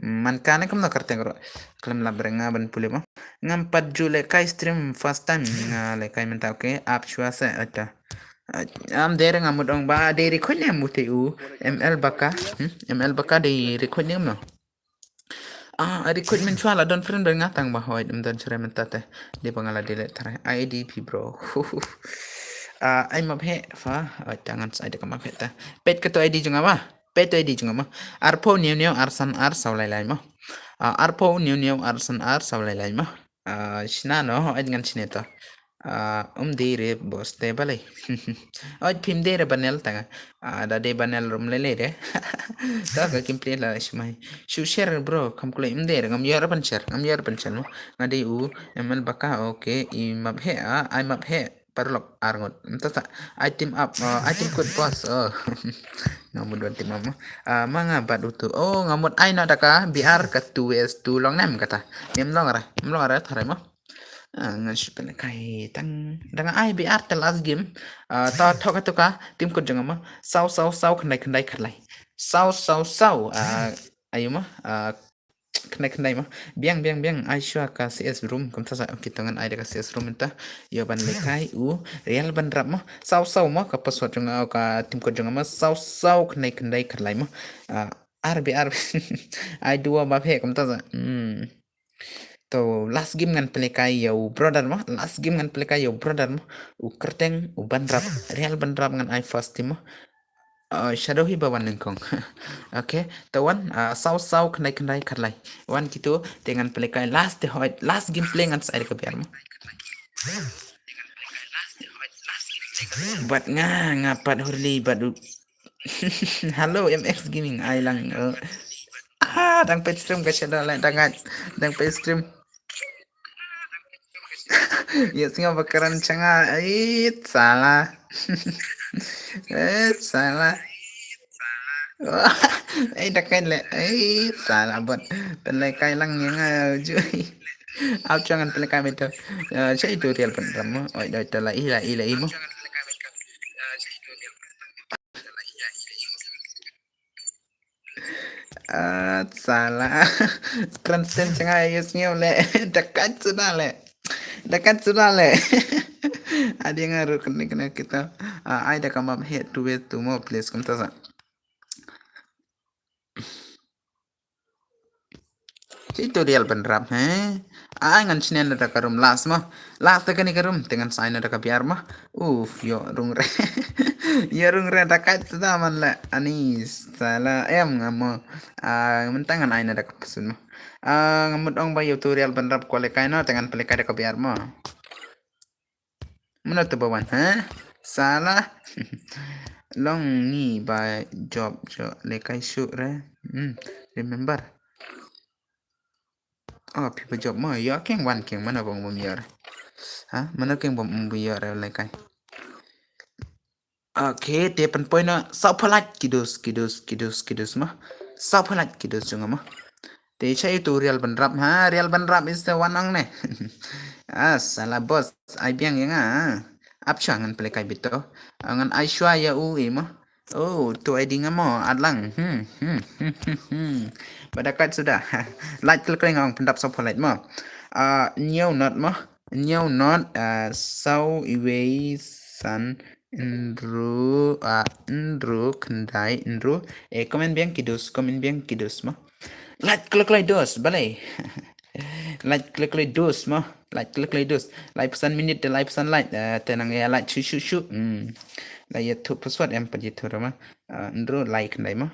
Man ka ne kam na karteng ro. Klem lap re nga ban pule mo. Ngam pat ju lekai stream first time nga lekai mynta okay. Ap shwa se ata. Am dei re nga mut ong ba dei record ne em ute u. M L baka. Hmm? M L baka dei record ne em no. Ah, record men shwa la don friend ber nga tang ba hoi dum don shre mynta te. Dei ba nga la delete tare. I D P bro. Ah, ai map he fa. Ai tangan sa ai de ka map he ta. Pet ka to I D jong nga ba. Pet to I D jong nga ma. Arphew hynñiew hynñiew arsan ar saw lai lai ma. Ah, arphew hynñiew hynñiew arsan ar saw lai lai ma. Ah, shna no, oi ngan shne to. Ah, um dei re boss te balei. Oi phim dei re banel tanga. Ah, da dei banel rum lele re. Ta ka kim play la shmai. Shu share bro, kam kule um dei re ngam yor ban share, ngam yor ban share ma. Nga dei u M L baka, okay, i map he, ah, ai map he. Paralok arngut. Mynta sa ai team up, uh, ai team kut boss. Oh. Nga mut wan team up mo. Ah, ma nga bat utu. Oh, nga mut ai na daka B R ka two S two long nem kata. Mem long ra. Mem long ra thare mo. Ah, ngan shu pen kai tang. Dang ai B R te last game. Ah, ta thok atu ka team kut jong mo. Saw saw saw khyndai khyndai khatlai. Saw saw saw. Ah, ayu mo. Ah, khyndai khyndai mo. Biang biang biang ai shwa ka C S room kumta sa kita ngan ai da ka C S room mynta. Yo ban lekai u real ban rap mo. Saw saw mo ka password jong ka team code jong mo saw saw khyndai khyndai khatlai mo. Ah, R B R ai dua ba phe kumta sa. Hmm. To last game ngan pelekai yo brother mo. Last game ngan pelekai yo brother mo. U kerteng u ban rap real ban rap ngan ai first team mo. Uh, shadow hi ba wan nyngkong. Okay, to wan uh, saw saw khyndai khyndai khatlai. Wan kitu te ngan pelekai last te hoi last gameplay ngan sa ai ka biar mo. Bat nga nga pat hurli bat u. Hello M X Gaming ai lang. Uh. Ah, dang pet stream ka shadow lai dang dang pet stream. Yes nga bakaran changa. Ai sala. Eh sala. Ai dakai le. Ai sala bot. Pelai kai lang yang ju. Au changan pelai kai beto. Chai tu real pen ram mo. Oi doi tala ila ila imo. Ah, sala. Kren sen changa yes ngiu le. Dakat sudah le. Dakat sudah le. Adi nga ru kene kene kita. Ah, ai da kamam head to way to more place kumta sa. Tutorial ban rap he. Ai ngan chinen da ka room last mo. Last da kani ka room te ngan sign da ka biar mo. Uf, yo rung re. Yo rung re da ka da man la. Ani sala em ngamo. Ah, mentang ngan ai na da ka pesun mo. Ah, ngamut ong ba yo tutorial ban rap ko le kai no te ngan pele kai da ka biar mo. Mano tu bawan ha? Sala. Long ni ba job jo le kai su re. Hmm, remember. Oh, people job mo ya keng wan keng mana bong bom yor. Ha, mana keng bom bom yor lai kai. Okay, te pen poi na saw phalak kidus kidus kidus kidus ma. Saw phalak kidus jong ma. Te cha itu real ban rap ha, real ban rap is the one ang ne. Ah, sala boss, ai biang yang ah. Ap cha ngan pele kai bito. Ngan ai shwa ya u i ma. Oh, tu ai ding mo, adlang. Hmm, hmm, hmm, hmm, hmm. Bada kat sudah. Light klik klik ngong pendap sopo light mo. Ah, new not mo. New not, ah, sau iwei san nru, ah, nru kendai nru. Eh, komen biang kidus, komen biang kidus mo. Light klik klik dos, balai. Light klik klik dos mo. Light klik klik dos. Light pesan minit de light pesan light. Eh, tenang ya light shu shu shu. Hmm. Light ya tu password yang pergi tu rumah. Ah, nru light kendai mo.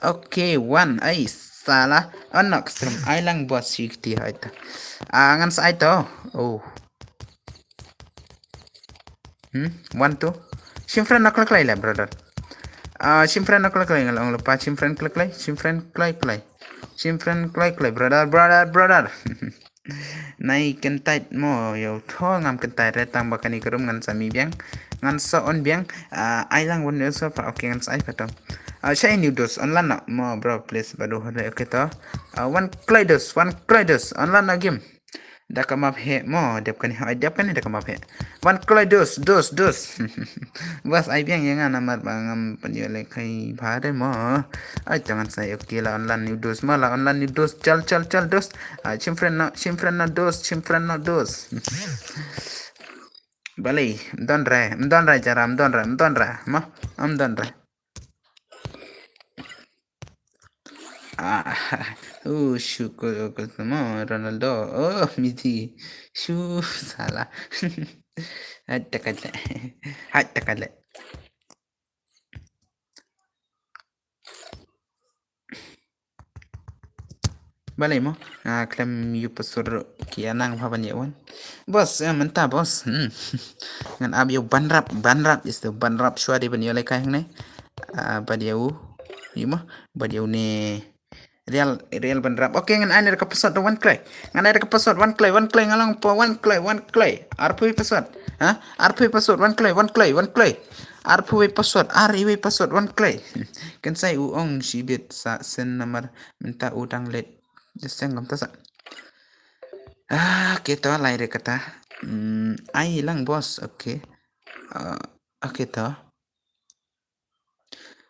Okay, one. Ai, salah. Anak stream. Ai lang bos sikti hai ta. Ah, ngan sa ai to. Oh. Hmm, one, two. Shim friend nak klik lai lah, brother. Ah, shim friend nak klik lai, ngal ong lupa shim friend klik lai, shim friend klik lai. Shim friend klik lai, brother, brother, brother. Nai kentait mo, yo tho ngam kentait re tang ba kani kerum ngan sami biang. Ngan so on biang. Ah, ai lang one so pa, okay, ngan sai pa to. Ah, shai new dos, online na mo, bro, please, badu hore, okay to. Ah, one klai dos, one klai dos, online na game. Da ka map he mo, dep kani, ai dep kani da ka map he. One klai dos, dos, dos. Bas ai biang ya ngan namar ba ngam panyo le kai bhare mo. Ai tangan sai, okay la online new dos mo, la online new dos, chal, chal, chal dos. Ah, shim friend no, shim friend no dos, shim friend no dos. Balei, mdon re, mdon re jara, mdon re, mdon re mo, mdon re. Ah, uh, shu ko, ko mo Ronaldo. Oh, Messi. Shu salah. Hai takale. Hai takale. Balei mo? Ah, klem yu pasur ki anang bha ban ïa wan. Bos, eh, mynta bos. Hmm. Ngan ap yu banrap, banrap is the banrap shwa de ban ïa le kai hangne. Ah, bad yu. Yu mo, bad yu ne. Real, real banrap. Okay, ngan ai ne ka password one klai. Ngan ai ka password one klai, one klai ngalong po one klai, one klai. Arphew password. Ha? Arphew password one klai, one klai, one klai. Arphew password, ar iwi password one klai. Kan sai u ong shibit sa sen namar mynta u dang late. Seng kam ta sa. Ah, okay to lai re kata. Hmm, ai lang bos, okay. Ah, okay to.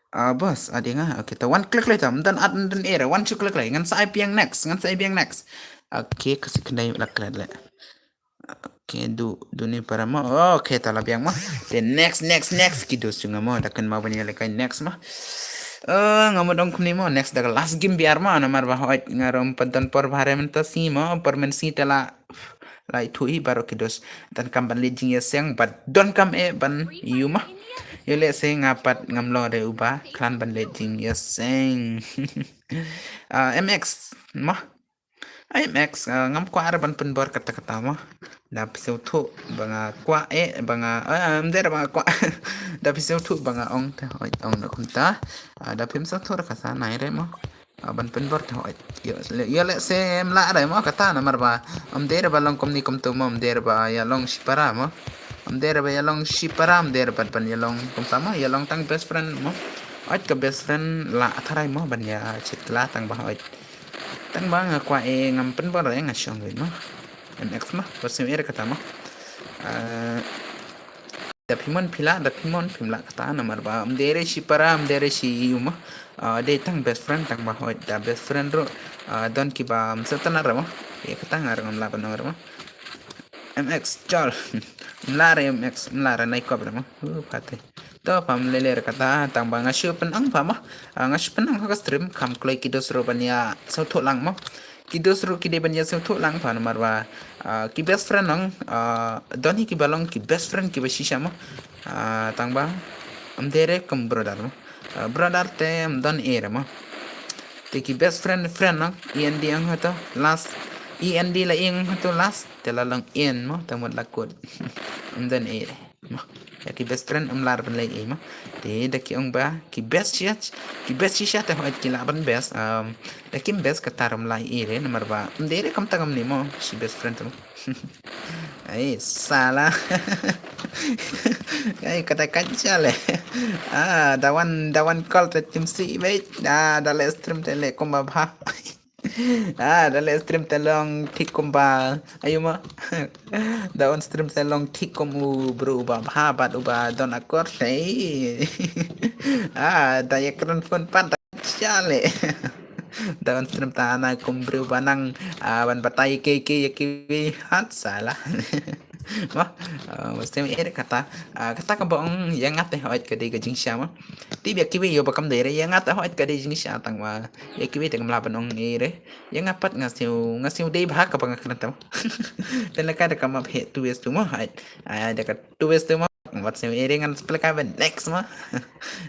Ah, bos, adi nga. Okay to one click lai to. Mdan ad mdan air. One two click lai. Ngan sa ai piang next. Ngan sa ai piang next. Okay, kasi kendai lak lak lak. Okay, du, du ni para mo. Okay, ta la biang mo. The next, next, next. Kidu su nga mo. Da kan ma bani lekai next mo. Eh, nga mo dong kumni mo. Next da last game biar mo. Namar ba hoi nga rom padan por bahare menta si mo. Por men si ta la. Lai thui baro kidos. Dan kam ban le jing ya seng. But don kam e ban yu mo. Yo le se nga pat ngam lo de uba. Klan ban le jing ya seng. Ah, M X mo. Ai, M X, ah, ngam kwah re ban pynbor kata kata mo. Da phi sngewthuh ba nga kwah eh, ba nga, ah, ym dei re ba nga kwah. Da phi sngewthuh ba nga ong te, oi, ong na kumta. Ah, da phim sngewthuh re kata nai re mo. Ah, ban pynbor te, oi. Ïa, ïa le se em lah re mo kata namar ba. Ym dei re ba long kumni kumtu mo, ym dei re ba ïa long shipara mo. Ym dei re ba ïa long shipara, ym dei re ba ban ïa long kumta mo, ïa long tang best friend mo. Oi, ka best friend la tharai mo ban ïa chit la tang ba oi. Tang ba nga kwah e ngam pynbor e nga shong win mo. M X mo, ba sim er kata mo. Ah, da phimon phila, da phimon phimla kata namar ba. Ym dei re shi para, ym dei re shi yu mo. Ah, dei tang best friend, tang ba hoi da best friend ro. Ah, don ki ba ym setana re mo. Ye kata nga re ngam la ba nong re mo. M X, chol. Mla re M X, mla re nai kop re mo. Uh, pate. To pam lele re kata, tang ba nga shu pynang pam mo. Ah, nga shu pynang ha ka stream, kam kloi kidos ro ban ïa sngewthuh lang mo. Kidos ro ki dei ban ïa sngewthuh lang pam namar ba, ah, ki best friend nong, ah, don hi ki ba long ki best friend ki ba shisha mo. Ah, tang ba, ym dei re kum brother mo. Ah, brother te ym don e re mo. Te ki best friend, friend nong, E N D ang hato, last, E N D la ing hato last, te la long en mo, tang mut la kut. Ym don e re. Mo. Ïa ki best friend ym lah re ban leh ei mo. Te da ki ong ba ki best shisha, ki best shisha te hoi ki lah ban best. Um, da kim best kata ym lah ei re namar ba ym dei re kam tang ym ni mo shi best friend te mo. Ai sala. Ai kata kan chale. Ah, da wan, da wan call te tim si beit. Ah, da le stream te le kumba bha. Ah, da leh stream te long thik kumba ayu ma. Da on stream te long thik kum u bro uba bha bad uba don akor te. Ah, da ïa kren phone pat da chale. Da on stream ta na kum bro uba nang, ah, ban batai ke ke ïa kiwi hat sala. Ma, ah, mesti ïa kata, ah, kata ka ba ong ïa nga te hoi ka dei ka jingshisha ma. Ti bia kiwi ïa ba kam dei re ïa nga te hoi ka dei jingshisha tang ma. Ïa kiwi te kam lah ban ong ïa re. Ïa nga pat nga siew, nga siew dei bha ka ba nga kren te ma. Te laka da ka map he two ways to ma. Ai, ai, da ka two ways to ma. Wat siew ïa re ngan sa pynlehkai ba next ma.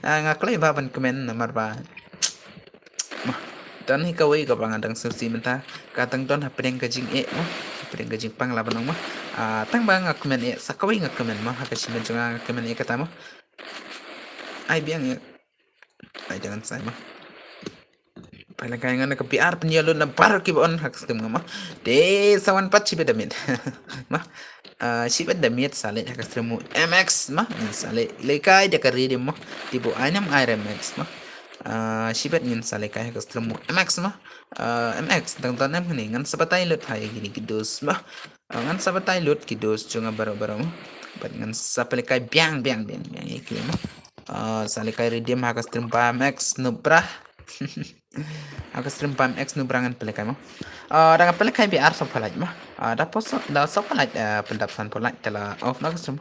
Ah, nga kloi bha ban kmen namar ba. Ma, don hi kawei ka ba nga dang sngewsih mynta. Ka dang don hapdeng ka jingeh ma. Hapdeng ka jingpang lah ban ong ma. Ah, tang ba nga kmen eh, sa kawei nga kmen ma. Ha ka shimet jong nga nga kmen eh kata ma. Ai biang eh. Ai jangan sai ma. Pynlehkai ngan ka P R pynïalut na baroh kiba on ha ka stream nga ma. Te sa wan pat shibit da miet. Ma. Ah, shibit da miet sa leit ha ka stream u M X ma. Ngan sa leit lehkai da ka Redeem ma. Te ba ai nam ai re M X ma. Ah, shibit ngan sa lehkai ha ka stream u M X ma. Ah, M X dang don em kane ngan sa batai lut ha ïa kine ki dos ma. Ah, ngan sa batai lut ki dos jong nga baroh baroh ma. Bad ngan sa pynlehkai biang biang biang biang ïa ki ma. Ah, sa lehkai Redeem ha ka stream ba M X Nubra. Ha ka stream ba M X Nubra ngan pynlehkai ma. Ah, da nga pynlehkai biang ar saw phalat ma. Ah, da pos da saw phalat, ah, pyndap san phalat te la off na ka stream.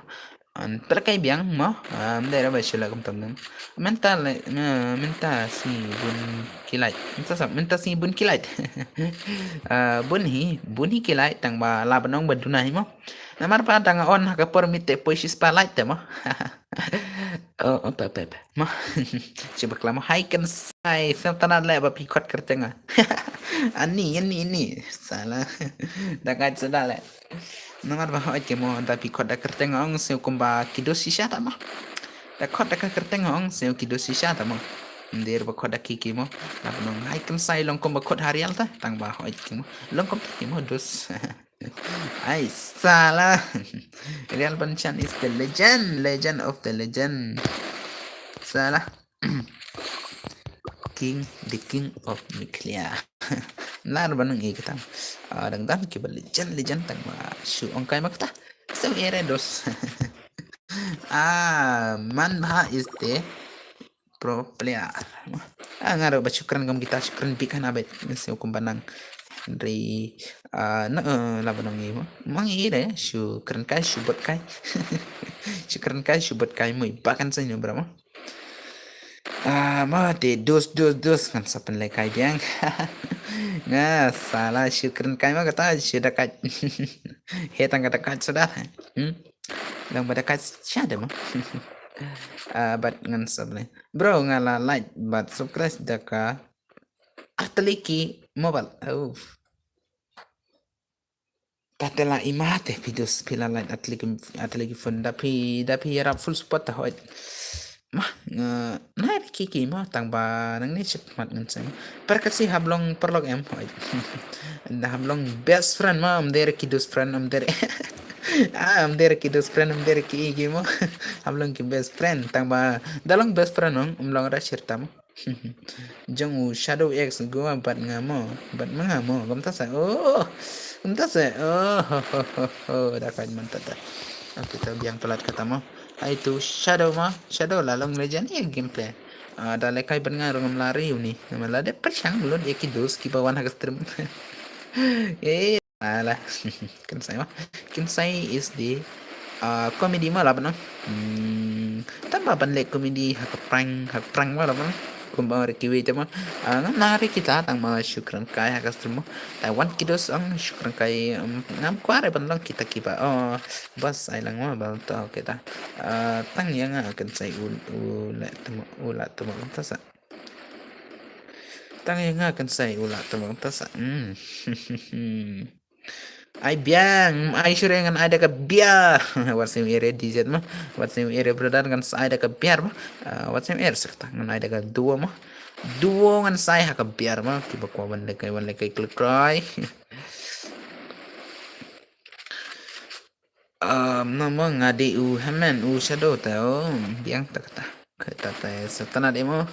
An pynlehkai biang ma. Ah, ym dei re ba shu leh kum tam dang. Mynta le, ah, mynta sngi bun ki lait. Mynta sa, mynta sngi bun ki lait. Ah, bun hi, bun hi ki lait tang ba lah ban ong ba duna hi ma. Namar ba dang on ha ka por miet te poi shispah lait te ma. Oh, oh, pe, pe, pe. Ma. Shi bakla ma hai kan sai, sem tana le ba phi khot kyrteng nga. Ani, ani, ani. Sala. Da ka suda le. Namar ba hoi ke mo da phi khot da kyrteng nga ong siew kumba ki dos shisha ta ma. Da khot da ka kyrteng nga ong siew ki dos shisha ta ma. Ym dei re ba khot da ki ki mo. Lah ban ong hai kan sai long kumba khot ha real ta. Tang ba hoi ke mo. Long kumta ki mo dos. Ai, sala. Real Banchan is the legend, legend of the legend. Sala. King, the king of nuclear. Lar banang e kata. Ah, dang dang kiba legend, legend tang ma shu ong kai ma kata. Siew ïa re dos. Ah, man bha is the pro player. Ah, nga ruh ba shu kren kum kita, shu kren bik hana bet. Siew kumba nang. Hynrei, ah, na, eh, lah ban ong i mo. Mang i re, shu kren kai, shu bot kai. Shu kren kai, shu bot kai mo i ba kan sa ïa bra mo. Ah, ma te dos, dos, dos, ngan sa pynlehkai biang. Nga, sala shu kren kai ma kata, shu da kai. He tang kata kai suda. Hmm? Lang ba da kai sha da ma. Ah, bad ngan sa pynlehkai. Bro, nga la like bad subscribe da ka Artliki Mobile. Oh. Pate la ima te phi dos phi la like Artliki, Artliki phone da phi, da phi ïarap full support ta hoi. Ma, nga, na ri ki ki ma tang ba nang ne chip mat ngan sa. Per ka si hap long paralok em hoi. Da hap long best friend ma, ym dei re ki dos friend, ym dei re. Ah, ym dei re ki dos friend, ym dei re ki ki ma. Hap long ki best friend tang ba da long best friend ong, ym long ra shirta ma. Jong u Shadow X go bad nga mo, bad ma nga mo, kumta sa. Oh, kumta sa. Oh, ho, ho, ho, ho. Da ka man ta ta. Okay, ta biang palat kata mo. Ai tu Shadow mo, Shadow la long legend ïa gameplay. Ah, da lehkai bad nga ruh ngam la ri uni. Ngam la dep pyrshang lut ïa ki dos kiba wan ha ka stream. Eh, Alah. Kynsai ma. Kynsai is the, uh, comedy ma lah ban ong. Hmm, tang ba ban leh comedy ha ka prank, ha ka prank ma lah ban ong. Kumba ong re kiwei te ma. Ah, ngam nang re kita tang ma shu kren kai ha ka stream ma. Taiwan ki dos ong shu kren kai, um, ngam kwah re ban long kita kiba. Oh, bas ai lang ma bal to kita. Ah, tang ïa nga kynsai u, u leh te ma, u lah te ma ta sa. Tang ïa nga kynsai u lah te ma ta sa. Hmm. Ai biang, ai shu re ngan ai da ka biar. Wat siem ïa re D Z ma. Wat siem ïa re brother ngan sa ai da ka biar ma. Ah, wat siem ïa re sekta ngan ai da ka duo ma. Duo ngan sa ai ha ka biar ma. Kiba kwah wan lehkai, wan lehkai klik rai. Um, na ma nga dei u Hemen u Shadow ta, oh, biang ta kata. Kata te sngewtynnat imo.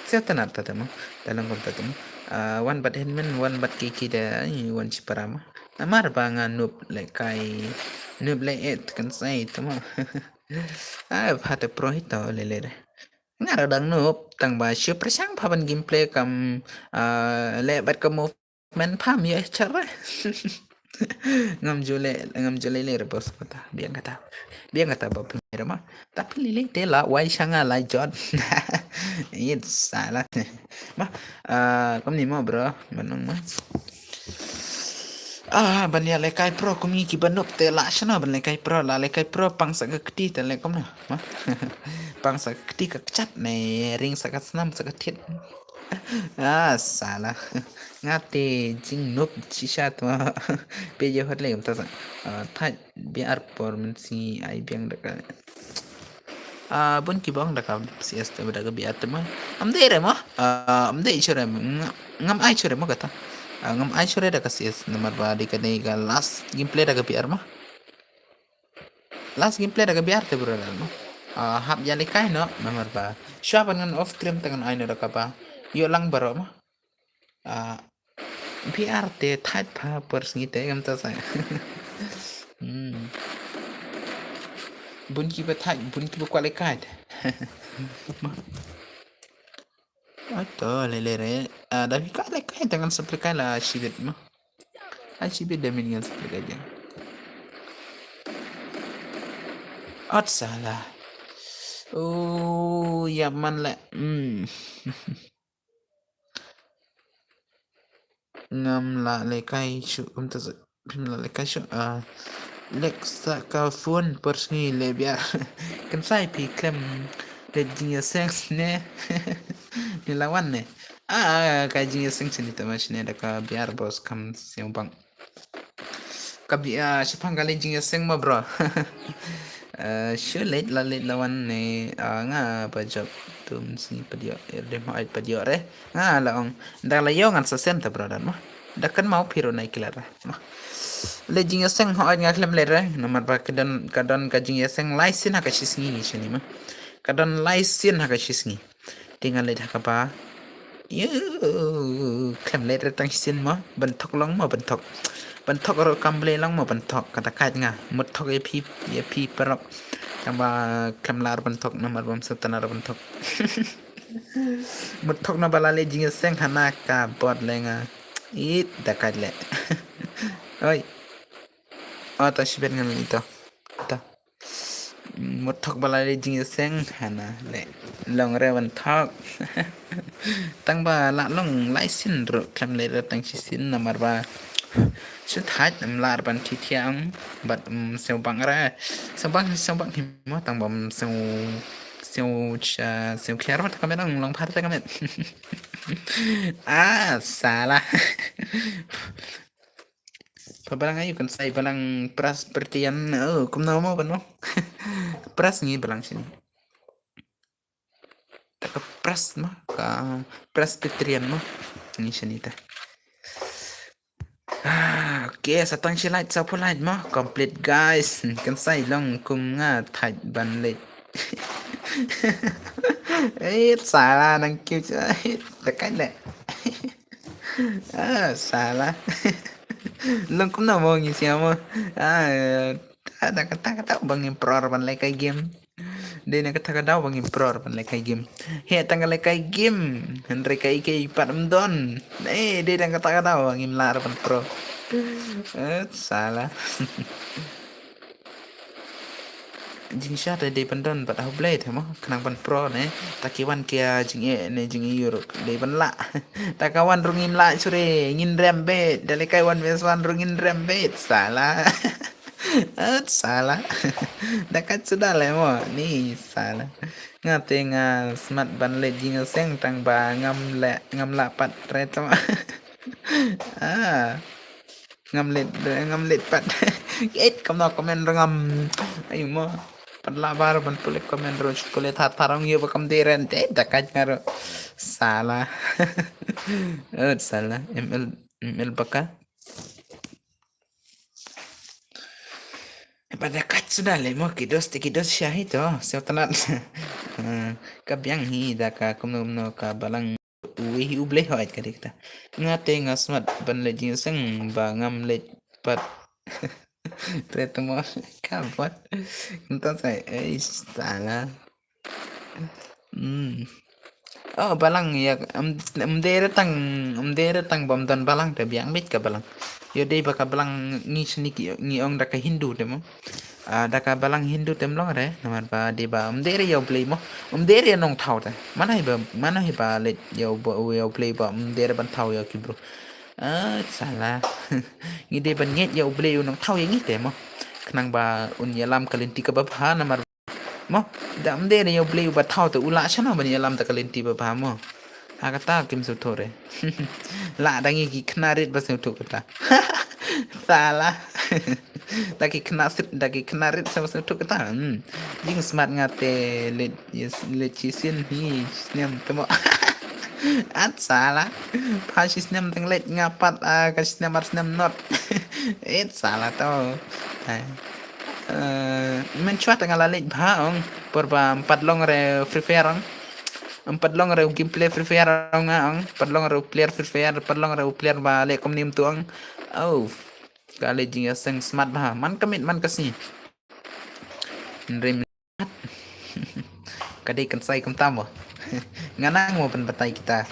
Sngewtynnat te mo. Te long kumta te mo. Ah, wan bad Henman, wan bad Kiki de, ai, wan shipara mo. Namar ba nga noob lehkai, noob leh et kan sai te mo. Ah, pha te pro hi to lele de. Nga ruh dang noob, tang ba shu pyrshang pha ban gameplay kam, ah, leh bad ka move man pham ïa char re. Ngam ju leh, ngam ju leh leh re bos kata. Biang kata. Biang kata ba pynleh re ma. Tapi lele te la wai shanga la jot. It salah. Ma, ah, kumne mo bro, ban long ma. Ah, ban ïa lehkai pro kum ngi ki ba noob te la shano ban lehkai pro, la lehkai pro pang sa ka kti te leh kumno. Ma. Pang sa ka kti ka kjat ne ring sa ka snam sa ka thied. Ah, salah. Nga te jing noob shisha te ma. Pe je hot le kumta sa. Ah, thait biar por mynsngi ai biang da ka. Ah, bun ki ba ong da ka C S te da ka biar te ma. Am dei re ma. Ah, am dei shu re ma. Nga-, ngam ai shu re ma kata. Ah, ngam ai shu re da ka C S namar ba dei kane ka last gameplay da ka biar ma. Last gameplay da ka biar te bro da ma. Ah, hap ïa lehkai noh namar ba shuwa ban ngan off stream te ngan ai noh da kaba ïoh lang baroh ma. Ah, biar te thait pha por sngi te ngam ta sa. Hmm. Bun ki ba thait, bun ki ba kwah lehkai. Ma. Ato lele re. Ah, da bi ka lehkai te ngan sa pyrkhat la shibit ma. Ai shibit da min ngan sa pyrkhat jeng. Ot salah. Oh, ïa man le. Hmm. Ngam lah lehkai shuh kumta sa. Phim lah lehkai shuh. Ah, leh sa ka phone por sngi le biar. Kan sai phi khlem leh jingïaseng ne. Ni lawan ne. Ah, ka jingïaseng sini te ma shane da ka biar bos kam seng bang. Ka biar, ah, shaphang ka leh jingïaseng ma bro. Ah, shu leh la leh lawan ne, ah, nga ba jop tum sngi pat ïoh, er de ma ai pat ïoh re. Nga la ong, da la ïoh ngan sa send te bro dan ma. Da kan mau phi ruh nai kilat re. Ma. Leh jingïaseng hooid nga khlem leh re. Namar ba ka don, ka don ka jingïaseng lai sien ha ka shi sngi ngi shini ma. Ka don lai sien ha ka shi sngi. Te nga leh ha kaba. Ïa, khlem leh re tang shisien mo, ban thok long mo, ban thok. Ban thok ruh kam blei long mo, ban thok. Kata kait nga. Mut thok ïa phi, ïa phi parok. Tang ba khlem lah ban thok, namar bam sa tana ban thok. Mut thok na ba la leh jingïaseng hana ka bot le nga. It da kait le. Oi. Oh, ta shibet ngan leh ito. Ta. Mut thok ba la leh jingïaseng hana le long re ban thok. Tang ba la long lai sien ruh khlem leh re tang shisien namar ba shu thait ym lah ban thi thiang bad, mm, sngewbang re. Sngewbang, sngewbang hi mo tang ba, mm, sngewbang, sngewbang, sngewbang khiar bad ka met long, long phar te ka met. Ah, salah. Pha balang ayu kan sai balang pras pertian. Oh, kumno mo ban mo. Pras ngi balang sini. Ta ka pras mo, ka Presbyterian mo. Ngi sini ta. Ah, okay, sa tang shi light, sa phu light mo. Complete guys. Kan sai long kum nga thait ban leh. Eh, salah nang kiu cha. Ta kan le. Ah, salah. Long kumno mo ngi sia mo. Ah, ta, ta, ta, ta, ta, bang ngim pro ban lehkai game. Dei na kata ka daw bang ngim pro ban lehkai game. He tang ka lehkai game. Hynrei ka ike pat ym don. Eh, dei na kata ka daw bang ngim lah ban pro. Eh, salah. Jingshisha te dei ban don bad ha U Blei te mo khnang ban pro ne. Ta ki wan ki, ah, jingeh ne jingeh ïur dei ban lah. Ta ka wan rung ngim lah sure ngin rem bet. Da lehkai wan bes wan rung ngin rem bet. Salah. At salah. Da kat suda le mo ni salah. Nga te nga smat ban leh jingïaseng tang ba ngam leh, ngam lah pat re to. Ah. Ngam leh, ngam leh pat. Et kam na comment rngam. Ayu mo. Pat la bar ban pule comment ro pule that tharong yo ba kam de ren te da kaj ngaro. Salah. At salah. M L, M L baka. Pada kat suda le mo ki dos te ki dos shahi to. Seo tanat. Ka biang hi da ka kumno kumno ka balang. Uwei hi U Blei hoi ka dei kata. Nga te nga smat ban leit jingïaseng ba ngam leit pat. Te temo ka bot. Kumta sa ei sala. Hmm. Oh, balang ïa, em, em dei re tang, em dei re tang bym don balang te biang beit ka balang. Ïoh dei ba ka balang ngi shini ki, ngi ong da ka Hindu te mo. Ah, da ka balang Hindu tem long re, namar ba dei ba em dei re ïa U Blei mo. Em dei re nongthaw te. Mana hi ba, mana hi ba leit ïa U Blei ba em dei re ban thaw ïa ki bro. Ah, sala. Ngi dei ban ngeit ïa U Blei u nongthaw ïa ngi te mo. Khnang ba un ïalam ka lynti kaba bha namar mo, da em dei re ïa U Blei uba thaw te u lah shano ban ïalam da ka lynti ba bha mo. Ha kata kim sngewthuh re. Lah da ngi ki khynnah rit ba sngewthuh kata. Sala. Da ki khynnah rit, da ki khynnah rit sa ba sngewthuh kata. Hmm. Jingsmat nga te leit, yes, leit shisien hi snem te mo. At sala. Pha shisnem tang leit nga pat, ah, ka snem ar snem not. Et sala to. Ai. Eh, mynshwa te nga la leit bha ong, por ba em pat long re Free Fire ong. Em pat long re u gameplay Free Fire ong nga ong, em pat long re u player Free Fire, em pat long re u player ba leh kumne kumtu ong. Oh. Ka leit jingïaseng smat bha. Man ka miet man ka sngi. Hynrei ka dei kan sai kumta mo. Nga nang mo ban batai kita.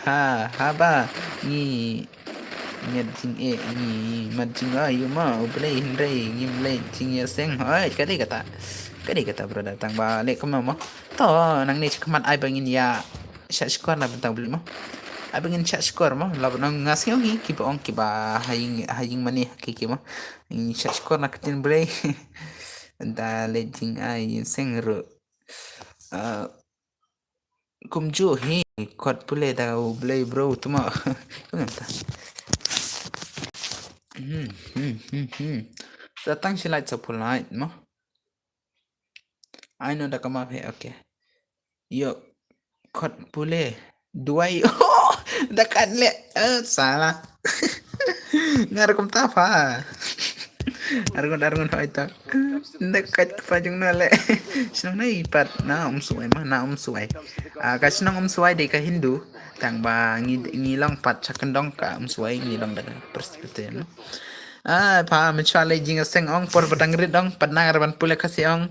Ha, haba ngi ngi jing e ngi mat jing a yu ma U Blei hynrei ngim leh jingïaseng. Hoi, ka dei kata. Ka dei kata brother tang ba leh kumno mo. To nangne shi khmat ai ba ngin ïa shah shkor na bynta U Blei mo. Ai ba ngin shah shkor mo. Laba nong nga sngew ngi kiba ong kiba ha ïing ha ïing mane ha ki ki mo. Ngin shah shkor na ka ktien Blei. Da leh jing ai ïaseng ruh. Ah, kumjuh hi kot pule da U Blei bro tuma. Kumta. Hmm, hmm, hmm, hmm. Datang shi light sa pulai mo. Ai no da ka map he, okay. Yo, kot pule. Duwai. Da kat le. Eh, sala. Nga rukom ta pha. Arngut arngut hoi ta. Da kat kpa jong no le. Shnong nai pat na Umswai ma na Umswai. Ah, ka shnong Umswai dei ka Hindu. Tang ba ngi ngi long pat cha kyndong ka Umswai ngi long da ka Presbyterian. Ah, pha mynshwa leh jingïaseng ong por ba dang rit ong pat nang re ban pule Khasi ong.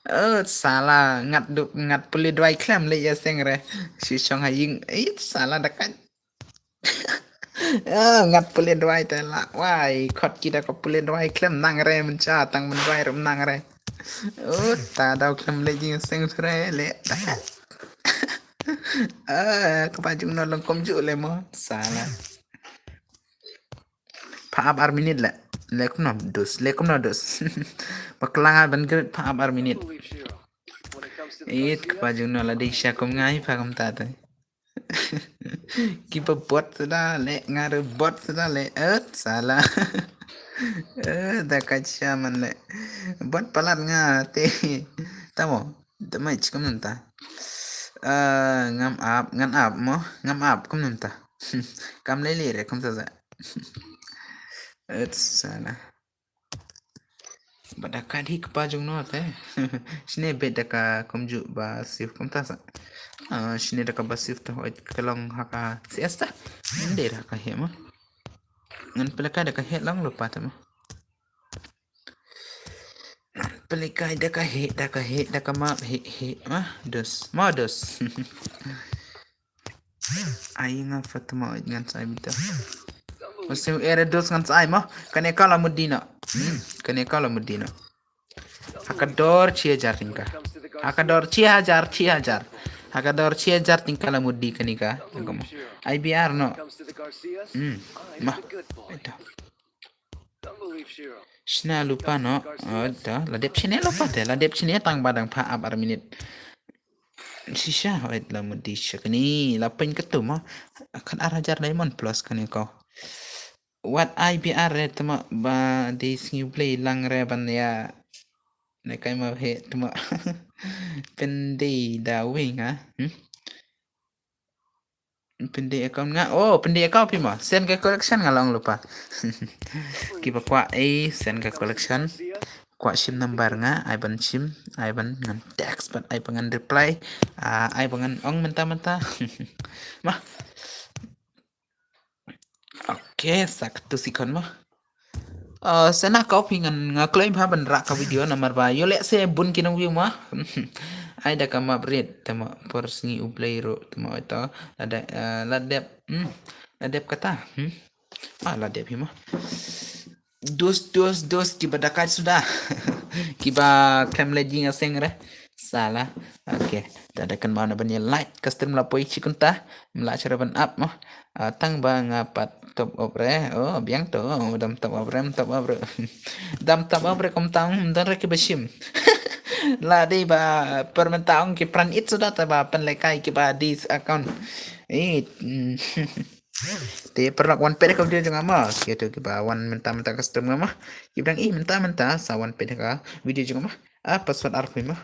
Eh, sala ngat du ngat pule duwai khlem leh ïaseng re. Shi shong ha ïing. Eh, sala da kat. Ah, ngat pule duwai te la. Wai, kot ki da ka pule duwai khlem nang re mynshwa tang ban duwai re nang re. Oh, ta daw khlem leh jingïaseng re le. Ah, kpa jong no long kumjuh le mo. Sala. Pha ap ar minit le. Le kumno dos, le kumno dos. Ba klang ar ban grit pha ap ar minit. It kpa jong no la dei sha kum ngai pha kumta te. Kiba bot suda le nga re bot suda le. Et sala. Eh, da ka sha man le. Bot palat nga te. Tamo. Da mai chikam nanta. Eh, ngam ap, ngan ap mo. Ngam ap kum nanta. Kam le le re kum sa sa. Et sala. Ba da ka dik pa jong no te. Shine bet da ka kumjuh ba sif kumta sa. Ah, shine da ka ba sif ta hoi ka long ha ka C S ta. Nde da ka he ma. Ngan pele ka da ka he long lupa ta ma. Ngan pele ka da ka he da ka he da ka ma he he ma dos ma dos. Ai nga Fatima ngan sai bita. Mesti era dos ngan sai mo. Kane kala mudina. Hmm, kane kala mudina. Hakador chi hajar tingka. Hakador chi hajar chi hajar. Hakador chi hajar tingka la mudi kane ka. Ai biar no. Hmm. Ma. Ito. Shna lupa no. Ito. La dep chine lupa te. La dep chine tang badang pha ap ar minit. Shisha hoi la mudi shakani la pin katu ma. Kan ar hajar diamond plus kane ko. Wat ai biar re tama ba di sngi play lang re ban ya. Ne kai ma he tama. Pin di da wing ha. Hmm? Pin di account nga. Oh, pin di account pi ma. Sen ka collection nga long lupa. Kiba kwa eh sen ka collection. kwah shim number nga, ai ban shim, ai ban ngan text, pat ai ban ngan reply, ah, ai ban ngan ong mynta mynta. Ma. Okay, sa katu sikon ma. Uh, sa na ka phi ngan nga kloi bha ban rak ka video namar ba ïoh leh se bun ki nong view ma. Ai da ka map rit te ma por sngi U Blei ruh te ma oi to la dep, uh, la dep, hmm, la dep kata. Hmm. Ah, la dep hi ma. Dos, dos, dos, kiba da kat suda. Kiba khlem leh jingïaseng re. Sa la. Okay. Te da kynmaw na ban ïa like ka stream la poi shi kynta. Mla chara ban ap ma. Ah, tang ba nga pat top up re. Oh, biang to. Oh, dam top up re, top up re. Dam top up re kum tang, dam re kiba shim. La dei ba permenta ong ki pran it suda te ba pynlehkai kiba dis account. It. Hmm. Te paralok wan peit ka video jong nga ma. Ki to kiba wan mynta mynta ka stream nga ma. Kiba dang ih mynta mynta sa wan peit ka video jong nga ma. Ah, password arphew ma.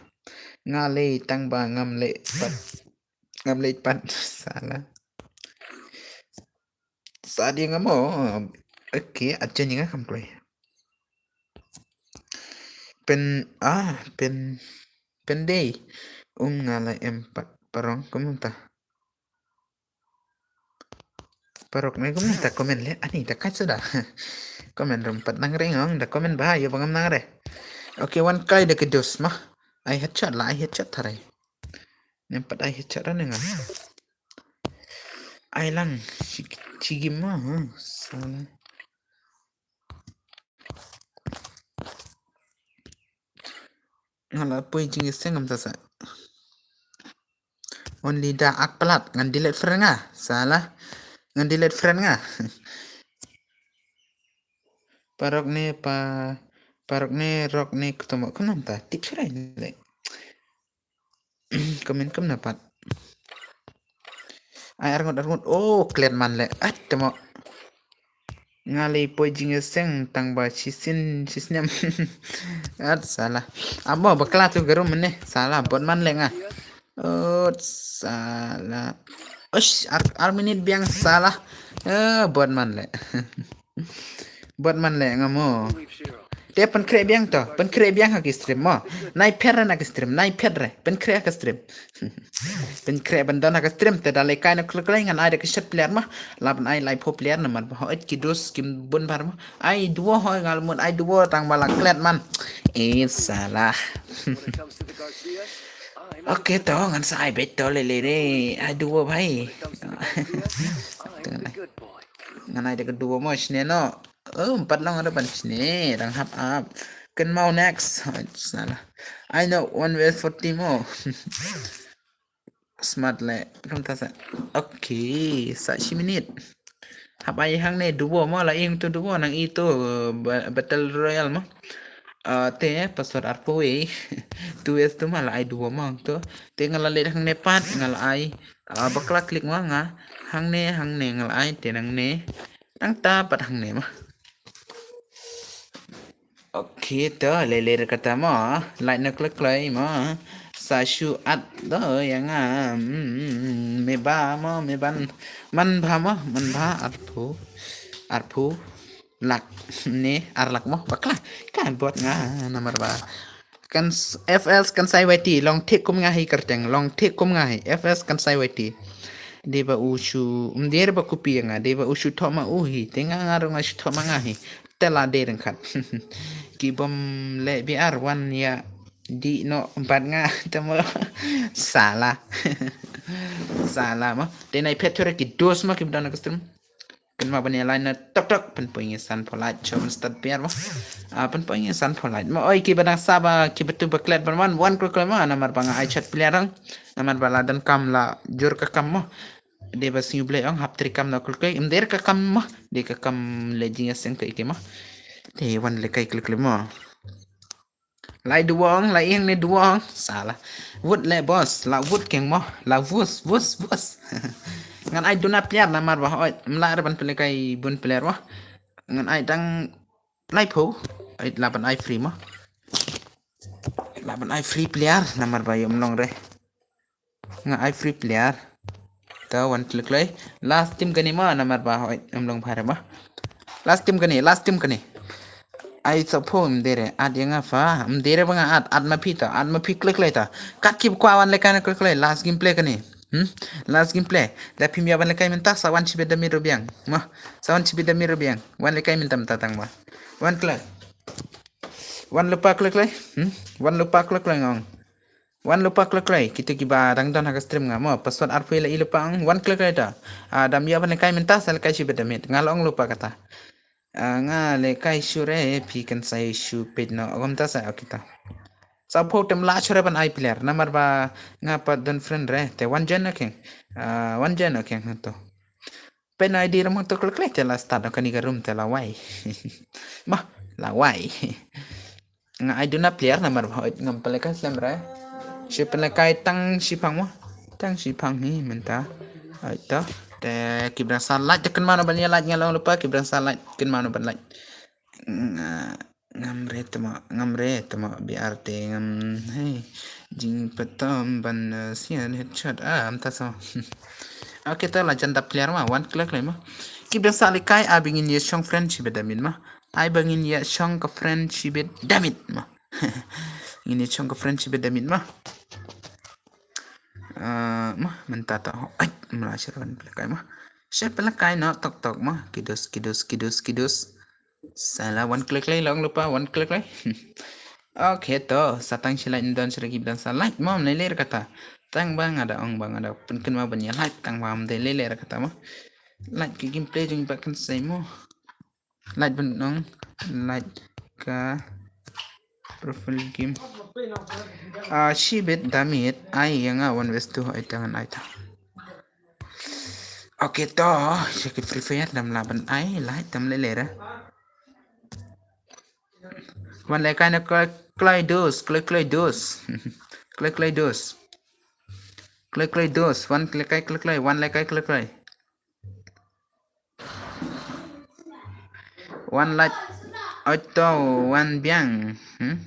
Nga lei tang ba ngam leh pat. Ngam leh pat. Sa la. Sa dei nga ma. Okay, aja ni nga kam kloi. Pyn, ah, pyn, pyn dei. Um nga la em pat parong kumta. Parok ne kumne ta comment le, ani ta kat suda. Comment rum pat nang re ngong, ta comment ba ïa ba ngam nang re. Okay, wan kai da ka dos ma. Ai headshot la, ai headshot tharai. Nem pat ai headshot ra ne nga. Ai lang, chi, chi gim ma, hmm, sala. Nga la poi jingïaseng kumta sa. Only da ak palat ngan delete friend nga. Sala. Ngan delete friend nga. Parok ne pa, parok ne rok ne kutomo kumta. Tip surai le. Comment kumna pat. Ai arngut arngut. Oh, klet man le. At temo. Nga lei poi jingïaseng tang ba shisien shisnem. At sala. Amo bakla tu garum ne. Sala bot man le nga. Oh, sala. Ush, ar, ar minit biang sala. Eh, bot man le. Bot man le nga mo. Te pynkhreh biang to, pynkhreh biang ha ki stream mo. Nai pher na ki stream, nai pher re. Pynkhreh ha ki stream. Pynkhreh ban don ha ki stream te da lei kai na klek lei ngan ai da ki shot player mo. La ban ai lai pho player namar ba ho et ki dos kim bun bar mo. Ai duo ho ngal mut ai duo tang ba la klet man. Eh, sala. Okay to ngan sa ai bet to le le re. Ai duo bhai. Ngan ai da ka duo mo shne no. Oh, empat lang ada ban shne, dang hap ap. Kynmaw next. Sala. Ai no one way forty mo. Smart le. Kumta sa. Okay, sa shi minit. Hap ai hangne duo mo la ing tu duo nang itu, uh, ba-, battle royale mo. Uh, te password arphew. Tu es tu ma la ai duo mo tu. Te nga la leit hangne pat nga la ai. Uh, bakla klik mo nga. Hangne, hangne nga la ai te nangne. Nangta pat hangne mo. Okay to lele kata mo. Like na klek kloi mo. Sa shu at do yang am. Me ba mo me ban. Man ba mo man ba arphew. Arphew. Lak ne ar lak mo bakla. Kan bot nga namar ba. Kan F S kan sai wai ti long thik kum nga hi kerteng long thik kum nga hi F S kan sai wai ti. Dei ba u shu um dei ba kupi nga dei ba u shu thok ma u hi te nga nga rong nga shu thok ma nga hi. Te la dei reng khat. Ki bom le bi ar wan ya di no bat nga te mo. Sala. Sala mo. Te nai phet thura ki dos mo ki bdon ka stream. Pynma ban ïa line na tok tok pynpoi ngi san pholait chom stad piar mo. Ah, pynpoi ngi san pholait mo oi ki badang saba ki batu baklet ban wan wan kul kul mo namar ba nga ai chat player ang. Namar ba la dan kam la jur ka kam mo. Dei ba sngi blei ong hap tri kam na kul kai im der ka kam mo. Dei ka kam le jing seng kai ki mo. Dei wan le kai klik klik mo. Lai duong, lai ing ne duong. Sala. Wut le boss, la wut keng mo, la vus, vus, vus. Ngan ai duna player namar ba oi, mla re ban pele kai bun player mo. Ngan ai dang lai pho, ai la ban ai free mo. La ban ai free player namar ba yom long re. Nga ai free player. Ta wan klik lai. Last team kani ma namar ba hoi em long phare ma. Last team kani, last team kani. Ai, sa pho, ym dei re, at ïa nga pha, ym dei re ba nga at, at ma phi ta, at ma phi klik lei ta. Kat ki ba kwah wan lehkai na klik lei, last gameplay kane. Hmm? Last gameplay. Da phim ïa ban lehkai mynta, sa wan shibit da miet ruh biang. Mo, sa wan shibit da miet ruh biang. Wan lehkai mynta mynta tang ba. Wan klik. Wan lypa klik lei. Hmm? Wan lypa klik lei nga ong. Wan lypa klik lei. Kita kiba dang don ha ka stream nga mo. Password arphew la i lypa ong. Wan klik lei ta. Ah, da phim ïa ban lehkai mynta, sa lehkai shibit da miet. Nga la ong lypa kata. Ah, nga lehkai shuh re, phi kan sa ïa shu peit noh. Kumta sa, okay ta. Sa pho tem lah shuh re ban ai player. Namar ba nga pat don friend re. Te wan join noh kheng. Ah, wan join noh kheng hato. Peit noh I D ruh mo, to klik lei te la start noh kane ka room te la wai. Mo, la wai. Nga ai duna player namar ba hooid ngam pynlehkai slem re. Shu pynlehkai tang shiphang mo. Tang shiphang hi mynta. Hooid to. Te ki ba dang sa like te kynmaw noh ban ïa like, nga la ong lypa, ki ba dang sa like kynmaw noh ban like. Nga, ngam re tama, ngam re tama B R T ngam, hei. Jingpatom ban, eh, sian headshot. Ah, mynta sa. Okay to, la jan da player ma, wan klik lei ma. Ki ba dang sa lehkai, ah, ba ngin ïa shong friend shibit da miet ma. Ai ba ngin ïa shong ka friend shibit da miet ma. Ngin ïa shong ka friend shibit da miet ma. Ah, ma, mynta ta ho. Ai, mla sher wan pynlehkai ma. Sher pynlehkai noh tok tok ma. Kidus, kidus, kidus, kidus. Sa la wan klik lei, la ong lypa, wan klik lei. Okay to, sa tang shi like, don shi re ki ba dang sa like mo, ym lei lei re kata. Tang ba nga da ong ba nga da pynkynmaw ban ïa like, tang ba ym dei lei lei re kata mo. Like ka gameplay jong i Bah Kynsei mo. Like ban ong, like ka profile game. Ah, shibit da miet, ai ïa nga one versus two, ai ta ngan ai ta. Okay to, sha ki Free Fire dam lah ban ai, like tam lei lei re. Wan lehkai na klik lei dus, klik lei dus. Klik lei dus. Klik lei dus, wan lehkai klik lei, wan lehkai klik lei. Wan lait, oito, wan biang. Hmm?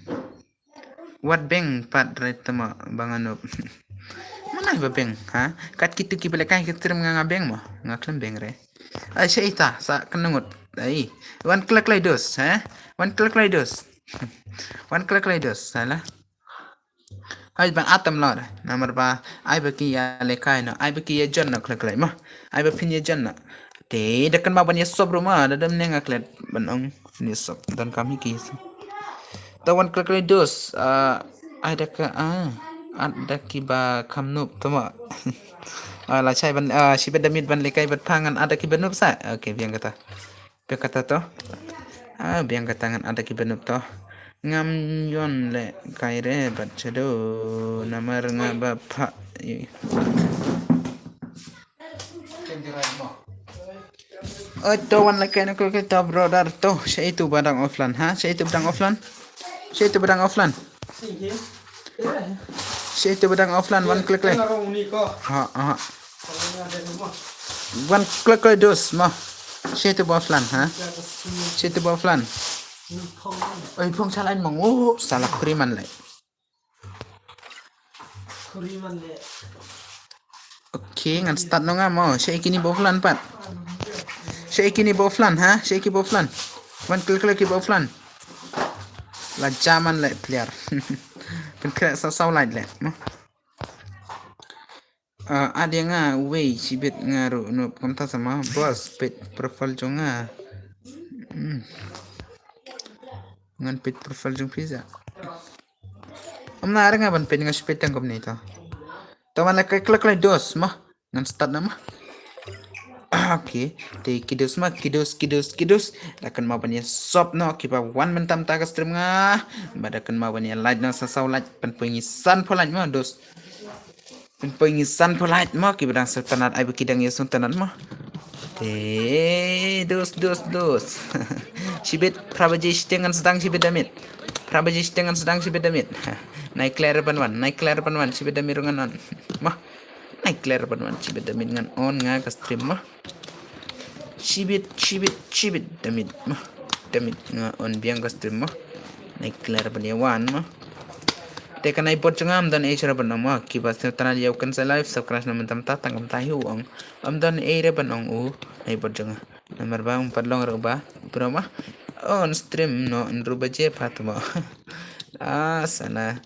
Wat biang pat re tama ba nga noob. Mana ba biang, ha? Kat kitu ki ba lehkai ki stream nga, nga biang mo, nga khlem biang re. Ai, sha ita, sa kynnoh ngut. Ai, wan klik lei dus, ha? Wan klik lei dus. Wan klik lei dus, salah. Ai ban atam lor. Namar ba ai ba ki ïa lehkai noh, ai ba ki ïa join noh klik lei mo. Ai ba phin ïa join noh. Te da kynmaw ban ïa sub ruh mo, da dam ne nga klet ban ong ïa sub. Don kam hi ki. To wan klik lei dus. Ah, ai da ka, ah, at da ki ba kham noob to mo. Ah, la shai ban, ah, shibit da miet ban lehkai bad pha ngan at da ki ba noob sa. Okay, biang kata. Biang kata to. Ah, biang kata ngan at da ki ba noob to. Ngam ïoh lehkai re bad shadow namar nga ba pha. Oi to, wan lehkai na klik lei to brother to. Sha itu ba dang offline ha? Sha itu ba dang offline? Sha itu ba dang offline? Sha itu ba dang offline, wan klik lei. Ha, ha. Wan klik lei dus mo. Sha itu ba offline ha? Sha itu ba offline. Oi, phong sha line mo. Oh, salah, khuri man lei. Okay, ngan start noh nga mo. Sha i kine ba offline pat. Sha i kine ba offline ha? Sha i ki ba offline. Wan klik lei ki ba offline. La jaman lei player. Pynkhreh sa saw lait lei mo. Ah, at ïa nga uwei shibit, nga ruh noob kumta sa ma. Boss, peit profile jong nga. Hmm. Ngan peit profile jong phi sa. Ym nang re nga ban peit, nga shu peit tang kumne to. To wan lehkai klik lei dus mo. Ngan start noh mo. Okay. Te ki dus mo, ki dus, ki dus, ki dus. Da kynmaw ban ïa sub noh ki ba wan mynta mynta ka stream nga. Bad da kynmaw ban ïa like noh sa saw like, pynpoi ngi san phew like mo dus. Pynpoi ngi san phew like mo, ki ba dang sngewtynnat, ai ba ki dang ïa sngewtynnat mo. Te dus, dus, dus. Shibit, phra baje shiteng ngan sdang shibit da miet. Phra baje shiteng ngan sdang shibit da miet. Nai clear ban wan, nai clear ban wan, shibit da miet ruh ngan on. Mo. Nai clear ban wan, shibit da miet ngan on nga ka stream mo. Shibit, shibit, shibit da miet mo. Da miet nga on biang ka stream mo. Nai clear ban ïa wan mo. Te ka nai bot jong nga ym don ei shuh re ban ong mo. Ki ba sngewtynnat ïa u Kynsei Live, subscribe noh mynta mynta tang kumta hi u ong. Ym don ei re ban ong u nai bot jong nga. Namar ba um pat long re u ba bro mo. On stream noh hynriew baje pat mo. Ah, sana.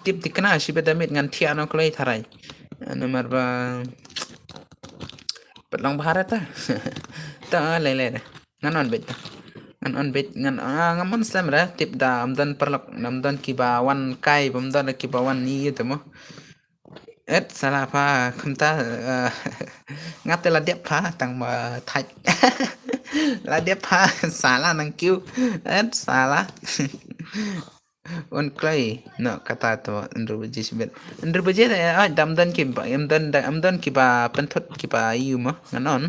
Tip thikna shibit da miet ngan thiah noh kloi tharai. Namar ba pat long bha re ta. Ta lei lei re. Ngan on beit ta. Ngan on beit, ngan, ah, ngam on slem re. Tip da ym don paralok, ym don kiba wan kai, bym don kiba wan ïa te mo. Et sala pha, kumta, eh, nga te la dep pha tang ba thait. La dep pha, sala nang kiew. Et sala. Un kloi noh kata to hynriew baje shibit. Hynriew baje de, ah, da ym don kiba, ym don, da ym don kiba pynthut kiba ïa u mo, ngan on.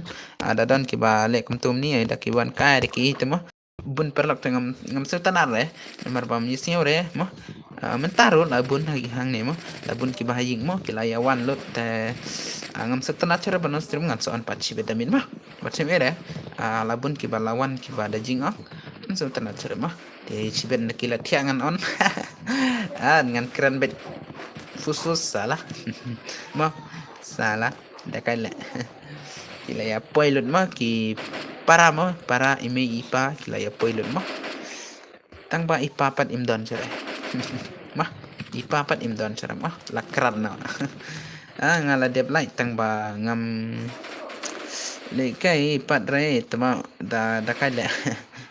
Ah, da don kiba leh kumtum ni, da ki wan kai da ki te mo. Bun paralok te ngam, ngam sngewtynnat re, namar ba ym ïohsngew re mo. Ah, mynta ruh la bun ha hangne mo, la bun kiba ha ïing mo, ki la ïa wan lut te, ah, ngam sngewtynnat shuh re ban on stream, ngan sa on pat shibit da miet mo. Bad shem re, ah, la bun kiba la wan kiba da jingong. Ngam sngewtynnat shuh re mo. Te shibit na ki la thiah ngan on. Ah, ngan kren beit. Fus fus sala. Mo, sala. Da kai leh. Ki la ïa poi lut mo, ki para mo, para i mei i pa, ki la ïa poi lut mo. Tang ba i pa pat im don shuh re. Mo, i pa pat im don shuh re mo. La krat noh. Ah, nga la dep like tang ba ngam leh kai pat re, te mo da, da kai leh.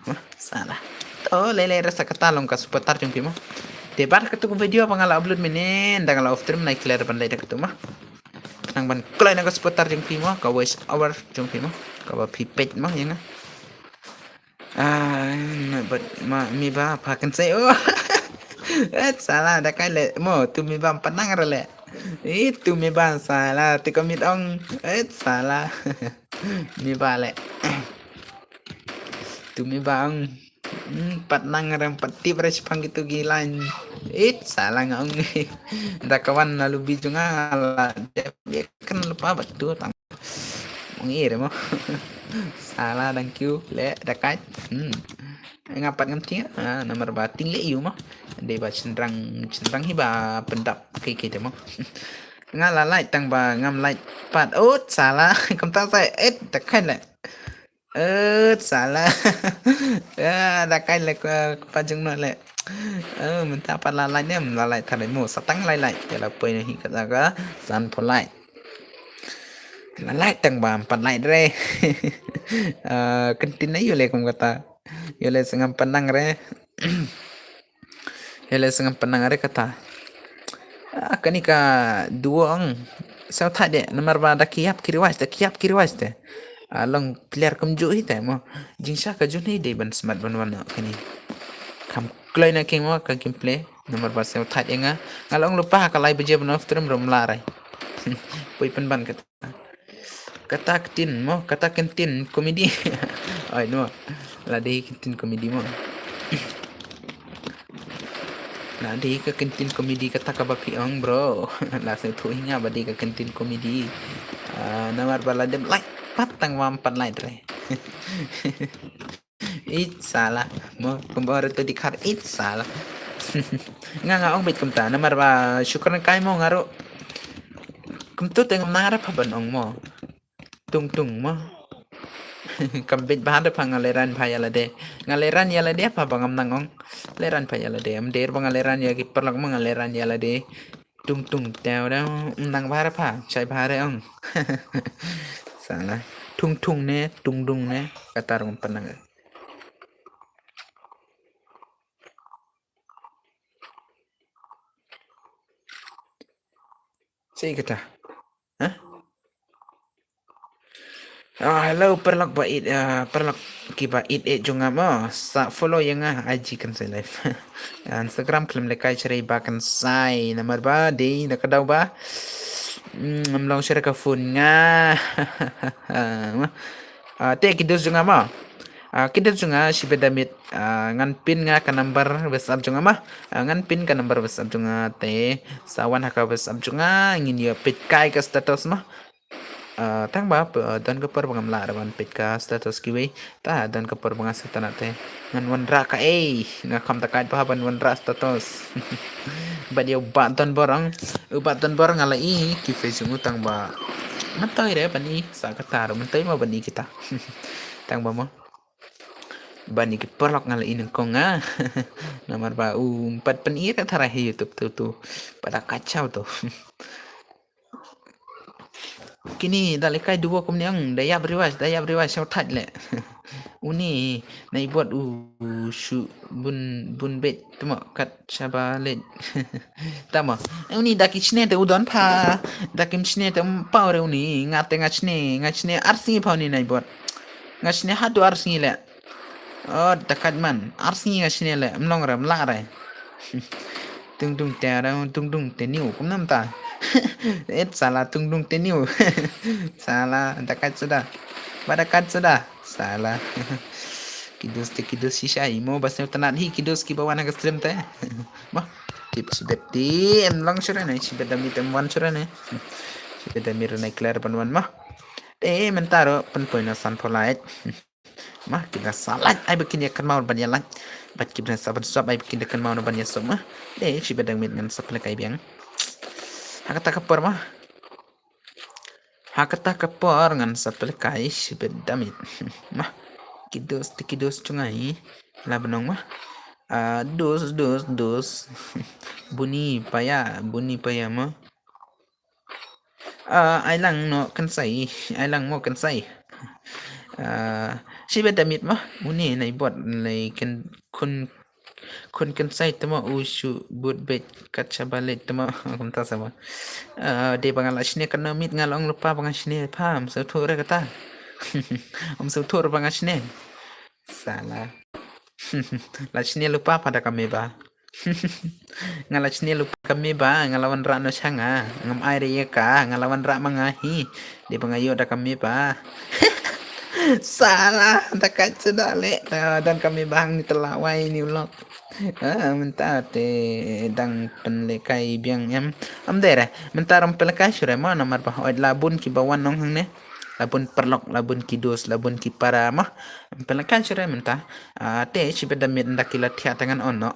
Mo, sala. To lei lei re sa kata long ka supporter jong phi mo. Te bad katu ka video ba nga la upload mynne, da nga la off stream, nai clear ban leh da katu mo. Nang ban kloi na ka supporter jong phi mo, ka watch hour jong phi mo, kaba phi peit mo ïa nga. Ah, na bad ma mi ba pha kan sei. Oh. Et sala da kai leh mo, tu mi ba ym pat nang re leh. Ih, tu mi ba sala, tu ka miet ong. Et sala. Mi ba leh. Tu mi ba ong. Hmm, pat nang re, pat tip re shaphang kitu ki line. It sala nga ong. Da ka wan na lobby jong nga la dep ïa kan lypa bad tu tang. Ong ïa re mo. Sala dang kiew leh da kai. Hmm. Nga pat ngam thiah. Ah, namar ba ting leh ïa u mo. Dei ba shynrang, shynrang hi ba pyndap ki ki te mo. Nga la like tang ba ngam like pat. Ut sala. Kumta sa et da kai leh. Eh, sala. Ah, da kai leh ka, ka pa jong no leh. Eh, mynta pat la lai ne, la lai tharai mo, sa tang lai lai. Te la poi na hi kata ka, san pho lai. La lai tang ba, pat lai re. Eh, kentin na ïoh leh kum kata. Ïoh leh sngam panang re. Ïa leh sngam panang re kata. Ah, kani ka duo ong. Saw thait de, namar ba da ki ïap ki riwaj, da ki ïap ki riwaj te. Ah, long player kumjuh hi te mo. Jingshisha ka jun hi dei ban smat ban wan noh kani. Kam kloi na king mo ka gameplay. Namar ba saw thait ïa nga. Nga long lypa ka lai baje ban off stream rum la rai. Poi pynban kata. Kata ktien mo, kata ktien komedi. Oi no. La dei ktien komedi mo. La dei ka ktien komedi kata kaba phi ong bro. La sngewthuh hi nga ba dei ka ktien komedi. Ah, namar ba la dep like pat tang ba ym pat like re. It sala. Mo, kumba ruh to dei khar it sala. Nga nga ong beit kumta, namar ba shukran kai mo nga ruh. Kumtu te ngam nang re pha ban ong mo. Tung tung mo. Kam beit ba re pha nga leran pha ïa lade. Nga leran ïa lade pha ba ngam nang ong. Leran pha ïa lade. Am der ba nga leran ïa ki paralok mo nga leran ïa lade. Tung tung teo teo. Nang ba re pha. Chai ba re ong. Sala. Tung tung ne, tung dung ne. Kata ruh ngam pynang. Sei kata. Hah? Ah, hello, paralok ba it, ah, paralok kiba it eh jong nga mo. Sa follow ïa nga I G kan sei live. Instagram khlem lehkai shrei ba kan sai namar ba dei na ka daw ba. Hmm, ym long shrei ka phone nga. Ah, te ki dos jong nga mo. Ah, ki dos jong nga shibit da miet, ah, ngan pin nga ka number WhatsApp jong nga mo. Ah, ngan pin ka number WhatsApp jong nga te sa wan ha ka WhatsApp jong nga ngin ïa peit kai ka status mo. Ah, tang ba, ah, don ka por ba ngam lah ban peit ka status kiwei. Ta don ka por ba nga sngewtynnat te. Ngan wanrah ka ei, nga kham da kait ba ban wanrah status. Bad ïa u Bah Donbor ang, u Bah Donbor nga la i ki Facebook tang ba. Mynta re ban i sa kata, mynta mo ban i kita. Tang ba mo. Ban ïa ki paralok nga la i nyngkong nga. Namar ba u pat pynïar tharai ha YouTube tu tu. Pada kacau tu. Kini da lehkai duo kumne ong, da ïap rewind, da ïap rewind, shau thait leh. Uni, nai bot u shu bun, bun bet, temo kat shaba leh. Tamo. Uni da ki shne te u don pha, da kim shne te um pau re uni, nga te nga shne, nga shne arsngi pha uni nai bot. Nga shne hadu arsngi leh. Oh, da kat man, arsngi nga shne leh, mlong re, mla re. Tung dung te ra, tung dung te niu, kum nam ta. Et sala tung dung te niu. Sala, da kat suda. Ba da kat suda. Sala. Kidus te kidus shisha imo, bas ne tanat hi kidus ki bawan ha ka stream te. Mo, tip sibet ti, em long shure ne, sibet da mit em wan shure ne. Sibet da mir ne clear ban wan mo. Te mentaro, pen poi na san polite. Mo, kita salat, ai bikin ya kan mau ban ya lan. Bat kibna saban sop, ai bikin da kan mau ban ya sop mo. Te, sibet da mit ngan sop lekai biang. Hakata ka por mo. Hakata ka por ngan sa pelekai sibet da mit. Mah. Kidos ti kidos chungai. La benong mah. Ah, dos, dos, dos. Buni paya, buni paya mah. Ah, ai lang no kan sai, ai lang mo kan sai. Ah, sibet da mit mah. Buni nai bot lai kan kun Kun kan sai tama u shu but bet kat shaba leh tama kumta sama. Ah, de ba nga la shne kan mit nga la ong lupa ba nga shne pha, um sa thur kata. Um sa thur ba nga shne. Sala. La shne lupa pada kami ba. Nga la shne lupa kami ba, nga la wan ra no shanga. Ngam ai re ka, nga la wan ra ma nga hi. De ba nga yo da kami ba. Sala, da kat suda leh. Da, dan kami ba hang ni telawai ni ulok. Ah, mynta te dang pynlekai biang em. Am dere, mynta ram pynlekai shure ma namar ba oit la bun ki ba wan nong hangne. La bun paralok, la bun ki dos, la bun ki para ma. Pynlekai shure mynta. Ah, te sibet da mit nda ki la thiah tangan on no.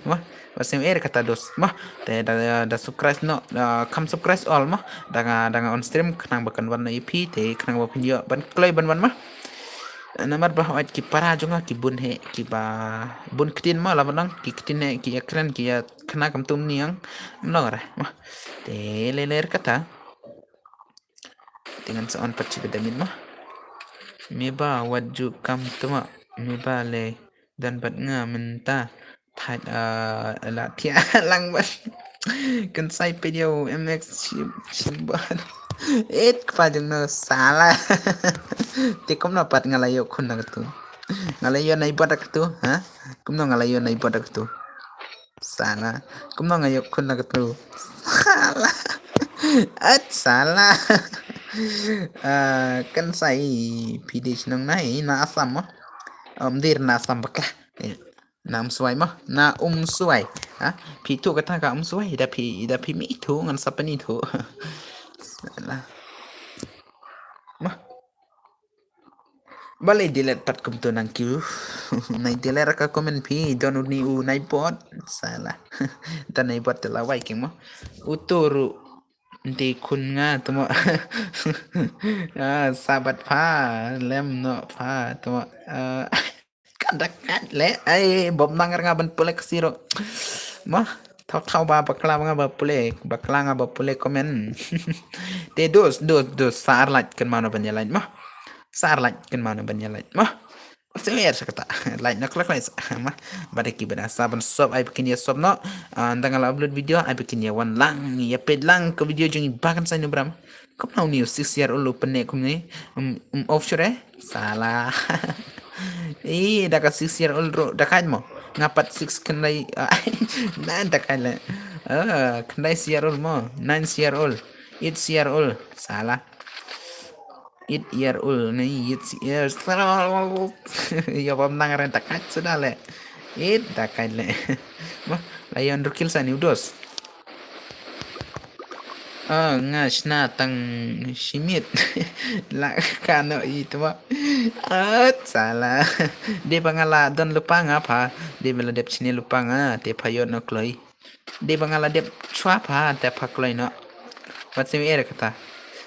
Ma, ba sem er kata dos. Ma, te da, da subscribe no, da kam subscribe all ma. Da nga, da nga on stream khnang ba kan wan na ip te khnang ba pynïoh ban kloi ban wan ma. Namar ba hawait ki para jong nga ki bun he, ki ba bun ktin ma la ba nang, ki ktin he, ki ya kren, ki ya khana kam tum niang. Mnong re ma. Te le le kata. Te ngan sa on pat sibet da mit ma. Me ba wat ju kam tuma. Me ba le dan bat nga mynta. Thait, ah, la thiah lang ban. Kan sai peit ïa u M X shim, shim ban. Et kpa jong no sala. Te kumno pat nga la ïoh khun na katu. Nga la ïoh nai bot katu, ha? Kumno nga la ïoh nai bot katu. Sala. Kumno nga ïoh khun na katu. Sala. At sala. Ah, kan sai phi dei shnong nai na Assam mo. Om dir na Assam bakla. Na Umswai mo, na Umswai. Ha? Phi tu kata ka Umswai, da phi, da phi mi tu ngan sa pynithu. Sala. Mo. Balei delete pat kumtu nang kyu. Nai delete ka comment phi, don u ni u nai bot. Sala. Da nai bot te la wai king mo. U tu ru. Nti khun nga tu mo. Ah, sabat pha, lem no pha tu mo. Ah. Ka da kat le, ai, bom nang nga ban pule ka siro. Mo, thaw thaw ba bakla nga ba pule, bakla nga ba pule comment. Te dos, dos, dos, sa ar like kan mano ban ya like mo. Sa ar like kan mano ban ya like mo. Sewer sa kata. Like no klak like sa. Ma, ba da ki bana sa ban sop ai bikin ya sop no. Ah, nda nga la upload video ai bikin ya wan lang, ya pet lang ka video jong i ba kan sa ni bram. Kumno ni u six year old u pynne kumne. Um, um off shure. Sala. Ih, da ka six year old ro, da ka mo. Nga pat six khyndai, ah, na da ka le. Ah, khyndai year old mo, nine year old, eight year old. Sala. Eight year old, ni eight year old. Ya bam nang ren da ka suda le. Eight da ka le. Mo, la yon rukil sa ni u dos. Ah, nga shna tang shimit. La ka no i tu ba. At sala. De ba nga la don lupa nga pha. De ba la dep shne lupa nga. Te pha yot no kloi. De ba nga la dep chwa pha. Te pha kloi no. Wat sem er kata.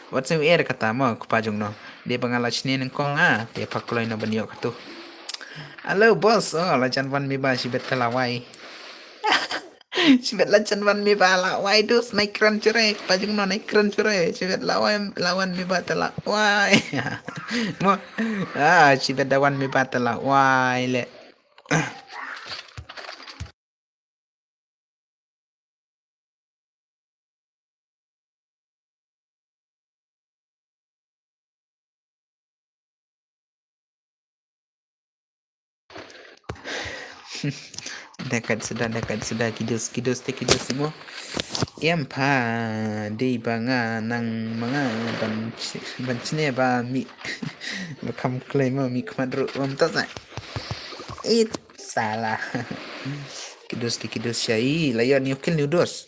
Wat sem er kata mo kpa jong no. De ba nga la shne nang kong nga. Te pha kloi no ban yo katu. Hello, boss. Oh, la jan wan mi ba, shibit la wai. Shibit la jan wan mi ba la wai, dos, nai kren chere. Pajung no nai kren chere. Shibit la wai, la wan mi ba ta la wai. Mo. Ah, shibit da wan mi ba ta la wai le. Dekat suda, dekat suda, kidos, kidos te kidos mo. Em pha, dei ba nga nang ma nga ban, ban chine ba mi. Ba kham klei mo, mi khmat ru, um, ta sa. It, salah. Kidos te kidos shai, la yo new kill new dos.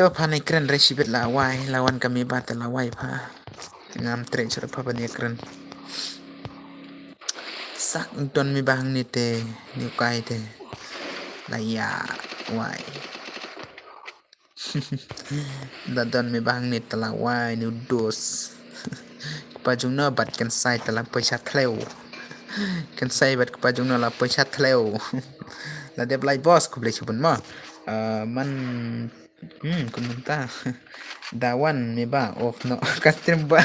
To pha nai kren re shibit la wai, la wan ka mi ba ta la wai pha. Ngam trei chura pha ban ïa kren. Sak don mi ba hangne te, ni kai te. La ïa wai. Da don mi ba hangne te la wai, ni dos. Kpa jung no bat kan sai te la poi sha thleu. Kan sai bat kpa jung no la poi sha thleu. La dep lai boss, khublei shibun mo. Ah, man Hmm, kumta. Da wan mi ba off no ka stream ba.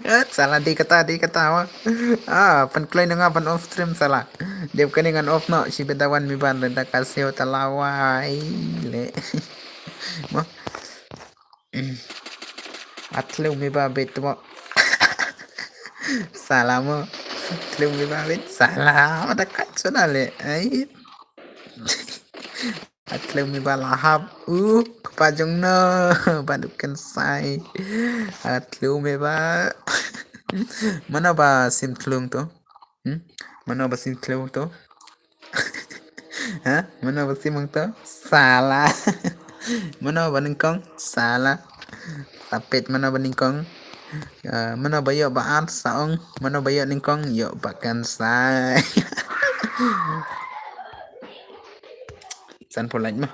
Eh, salah di kata, di kata wa. Ah, pan kloi nanga pan off stream salah. Dep kani ngan off no, shibit da wan mi ba da ka seo ta la wai le. Mo. Hmm. Atleu mi ba bet mo. Salah mo. Atleu mi ba bet. Salah. Ada kat sudah le. Ai. Atleu mi ba la hap. Uh, kpa jong no. Ba du kan sai. Atleu mi ba. Mano ba sim thlung to? Hmm? Mano ba sim thlung to? Ha? Mano ba sim to? Salah. Mano ba nyngkong? Salah. Sapit mano ba nyngkong? Ah, mano ba ïoh ba ar sa ong, mano ba ïoh nyngkong, ïoh ba kan sai. San pulai mo.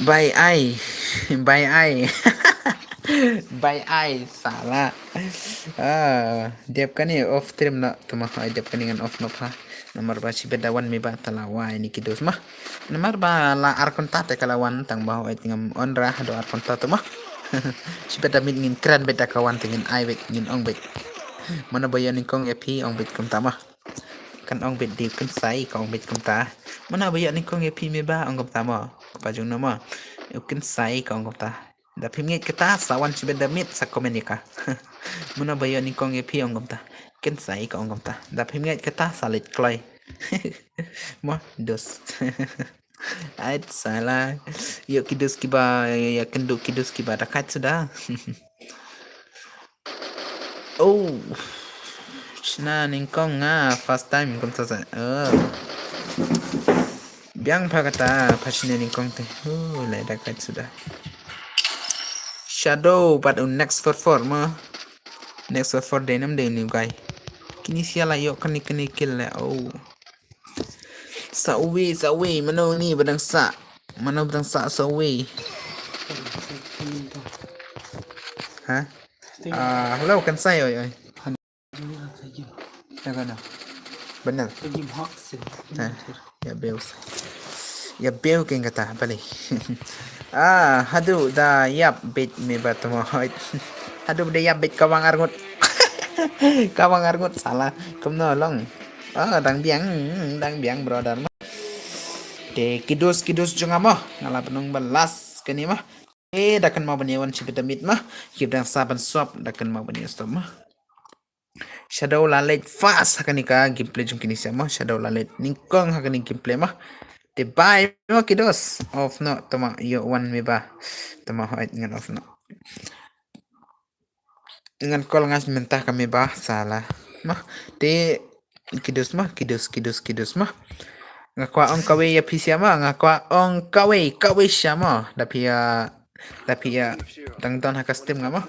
Bai ai. Bai ai. Bai ai, salah. Ah, dep kani off stream no, tuma ai dep kani ngan off no pha. Namar ba shibit da wan mi ba ta la wai ni kidos ma. Namar ba la ar kynta te ka la wan tang ba hoi ngam on ra haduh ar kynta tuma. Shibit da mit ngin kren bet da ka wan te ngin ai bet ngin ong bet. Mano ba ïoh nyngkong ïa phi ong bet kumta ma. Kan ong bet dei kan sai ka ong bet kumta. Mano ba ïoh nyngkong ïa phi mi ba ong kumta mo. Kpa jong no mo. U kan sai ka ong kumta. Da phim ngeit kata sa wan shibit da mit sa comment ïa ka. Mano ba ïoh nyngkong ïa phi ong kumta. Kan sai ka ong kumta. Da phim ngeit kata sa leit kloi. Mo dos. Ait salah. Ïoh kidos kiba ïa kynduh kidos kiba da kat suda. Oh. Shna nyngkong nga first time kumta sa. Oh. Biang pha kata pha shna nyngkong te. Oh, lai da kat suda. Shadow bad u next four four mo. Next four four dei nam dei ni guy. Kini sia la ïoh kani kani kill le. Oh. Sa uwi, sa uwi, mano ni ba dang sa. Mano ba dang sa, sa uwi. Ha? Ah, hello, kan sai oi oi. Ya kan? Benar. Ha? Ya beu. Ya beu keng kata balik. Ah, haduh da ïap bet mi ba tamo hoi. Haduh da ïap bet kawang arngut. Kawang arngut salah. Kumno long. Ah, dang biang, dang biang brother mo. Te kidos kidos jong nga mo. Nga la pynong ba last kane mo. Eh, da kan mo ban ïa wan shibit da mit mo. Kip dang sa ban sop da kan mo ban ïa stop mo. Shadow la leit fast ha kane ka gameplay jong kine sia mo. Shadow la leit nyngkong ha kane gameplay mo. Te bye mo kidos. Off no tama ïoh wan mi ba. Tama hoi ngan off no. Ngan call nga mynta ka mi ba salah. Mo. Te kidos mo, kidos, kidos, kidos mo. Nga kwah ong kawei ïa phi sia mo, nga kwah ong kawei, kawei sia mo. Da phi ïa, da phi ïa dang don ha ka stream nga mo.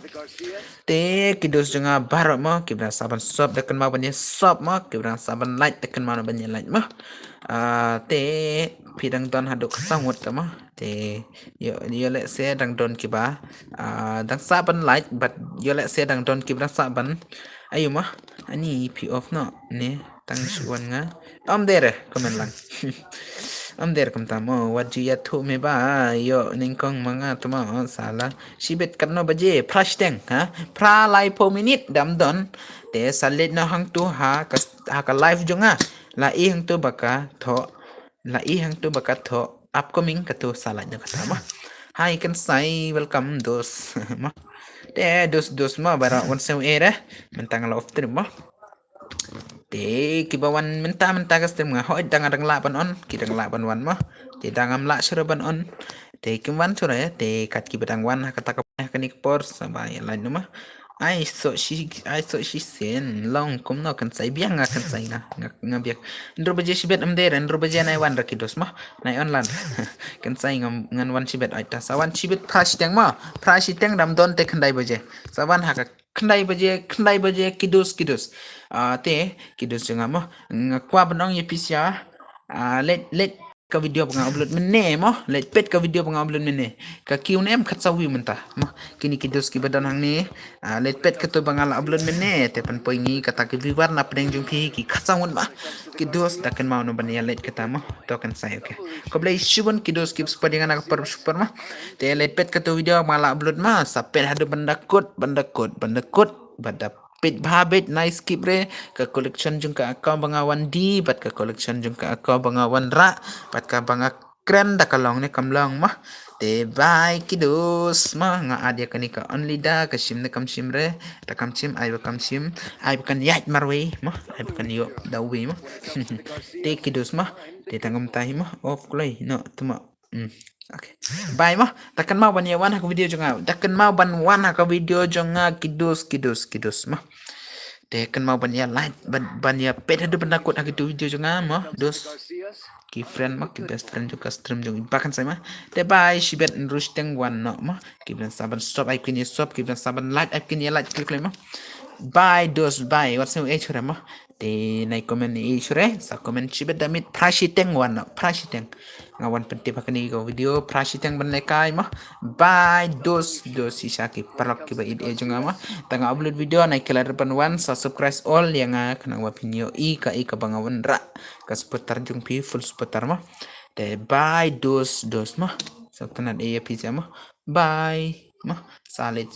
Te kidos jong nga baroh mo, kip dang sa ban sub da kynmaw ban ïa sub mo, kip dang sa ban like da kynmaw ban ïa like mo. Ah, te phi dang don haduh ka saw ngut mo. Te ïoh, ïoh lehse dang don kiba, ah, dang sah ban like, bad ïoh lehse dang don kiba dang sah ban, ayu mo, ani phi off noh ne, tang shu wan nga. Ym dei re, comment lang. Ym dei re kumta mo, wat ju ïathuh me ba, ïoh nyngkong ma nga to mo, sala. Shibit katno baje, phra shiteng, ha? Phra laiphew minit dang don. Te sa leit noh hangto ha ka, ha ka live jong nga. La i hangto ba ka thoh, la i hangto ba ka thoh, upcoming kato sa leit noh kata mo. Hi Kynsai, welcome dos. Mo. Te dos dos mo, baroh wan sngewbha re. Mynta nga la off stream mo. Te kiba wan mynta mynta ka stream nga hooid dang dang lah ban on, ki dang lah ban wan mo. Te dang ngam lah shuh ban on. Te kim wan shuh, te kat kiba dang wan ha kata ka, ha kane ka por sa ba ïa lait noh mo. Ai so shi, ai so shi sen long kumno Kynsai, biang nga Kynsai nga, nga, nga biang. Hynriew baje shibit ym dei re, hynriew baje nai wan re ki dos mo. Nai on lan. Kynsai ngam, ngan wan shibit, ai ta sa wan shibit phra shiteng mo. Phra shiteng dang don te khyndai baje. Sa wan ha ka khyndai baje, khyndai baje ki dos, ki dos. Ah, te ki dos jong nga mo. Nga kwah ban ong ïa phi sha. Ah, leit, leit ka video ba nga upload mynne mo. Leit peit ka video ba nga upload mynne. Ka kiew ne em khatsaw view mynta mo. Kine ki dos kiba don hangne. Ah, leit peit kato ba nga la upload mynne. Te pynpoi ngi kata ki viewer na pdeng jong phi ki khatsaw ngut mo. Ki dos, da kynmaw noh ban ïa leit kata mo. To Kynsai, okay. Khublei shibun ki dos kiba support ïa nga na ka por ba shu por mo. Te leit peit kato video ba nga la upload mo. Sa peit haduh ban da kut, ban da kut, ban da kut. Bad da peit bha beit, nai skip re, ka collection jong ka account ba nga wan die, bad ka collection jong ka account ba nga wan rah, bad kaba nga kren da ka long ne kam long mo. Te bye ki dos mo, nga add ïa kane ka only da, ka shim ne kam shim re, da kam shim, ai ba kam shim, ai ba kan ïaid marwei mo, ai ba kan ïoh da uwei mo. Te ki dos mo, te tang kumta hi mo, off kloi, no, to mo. Hmm. Okay. Bye mo. Da kynmaw ban ïa wan ha ka video jong nga. Da kynmaw ban wan ha ka video jong nga ki dos, ki dos, ki dos mo. Te kynmaw ban ïa like, ban, ban ïa peit haduh ban da kut ha kito video jong nga mo. Dos. Ki friend mo, ki best friend jong ka stream jong i Bah Kynsai mo. Te bye, shibit hynriew shiteng wan noh mo. Ki ban sa ban sub ai kin ïa sub, ki ban sa ban like ai kin ïa like, click like mo. Bye dos, bye. Wat sngewbha shuh re mo. Te nai comment ïa shuh re, sa comment shibit da miet phra shiteng wan noh, phra shiteng. Nga wan pyntip ha kane ka video, phra shiteng ban lehkai mo. Bye dos, dos shisha ki paralok kiba ïeit jong nga mo. Tang nga upload video nai kylla ban wan, sa subscribe all ïa nga khnang ba phin ïohi kaei kaba nga wanrah. Ka supporter jong phi full supporter mo. Te bye dos, dos mo. Sa kynad ïa phi mo. Bye mo. Sa leit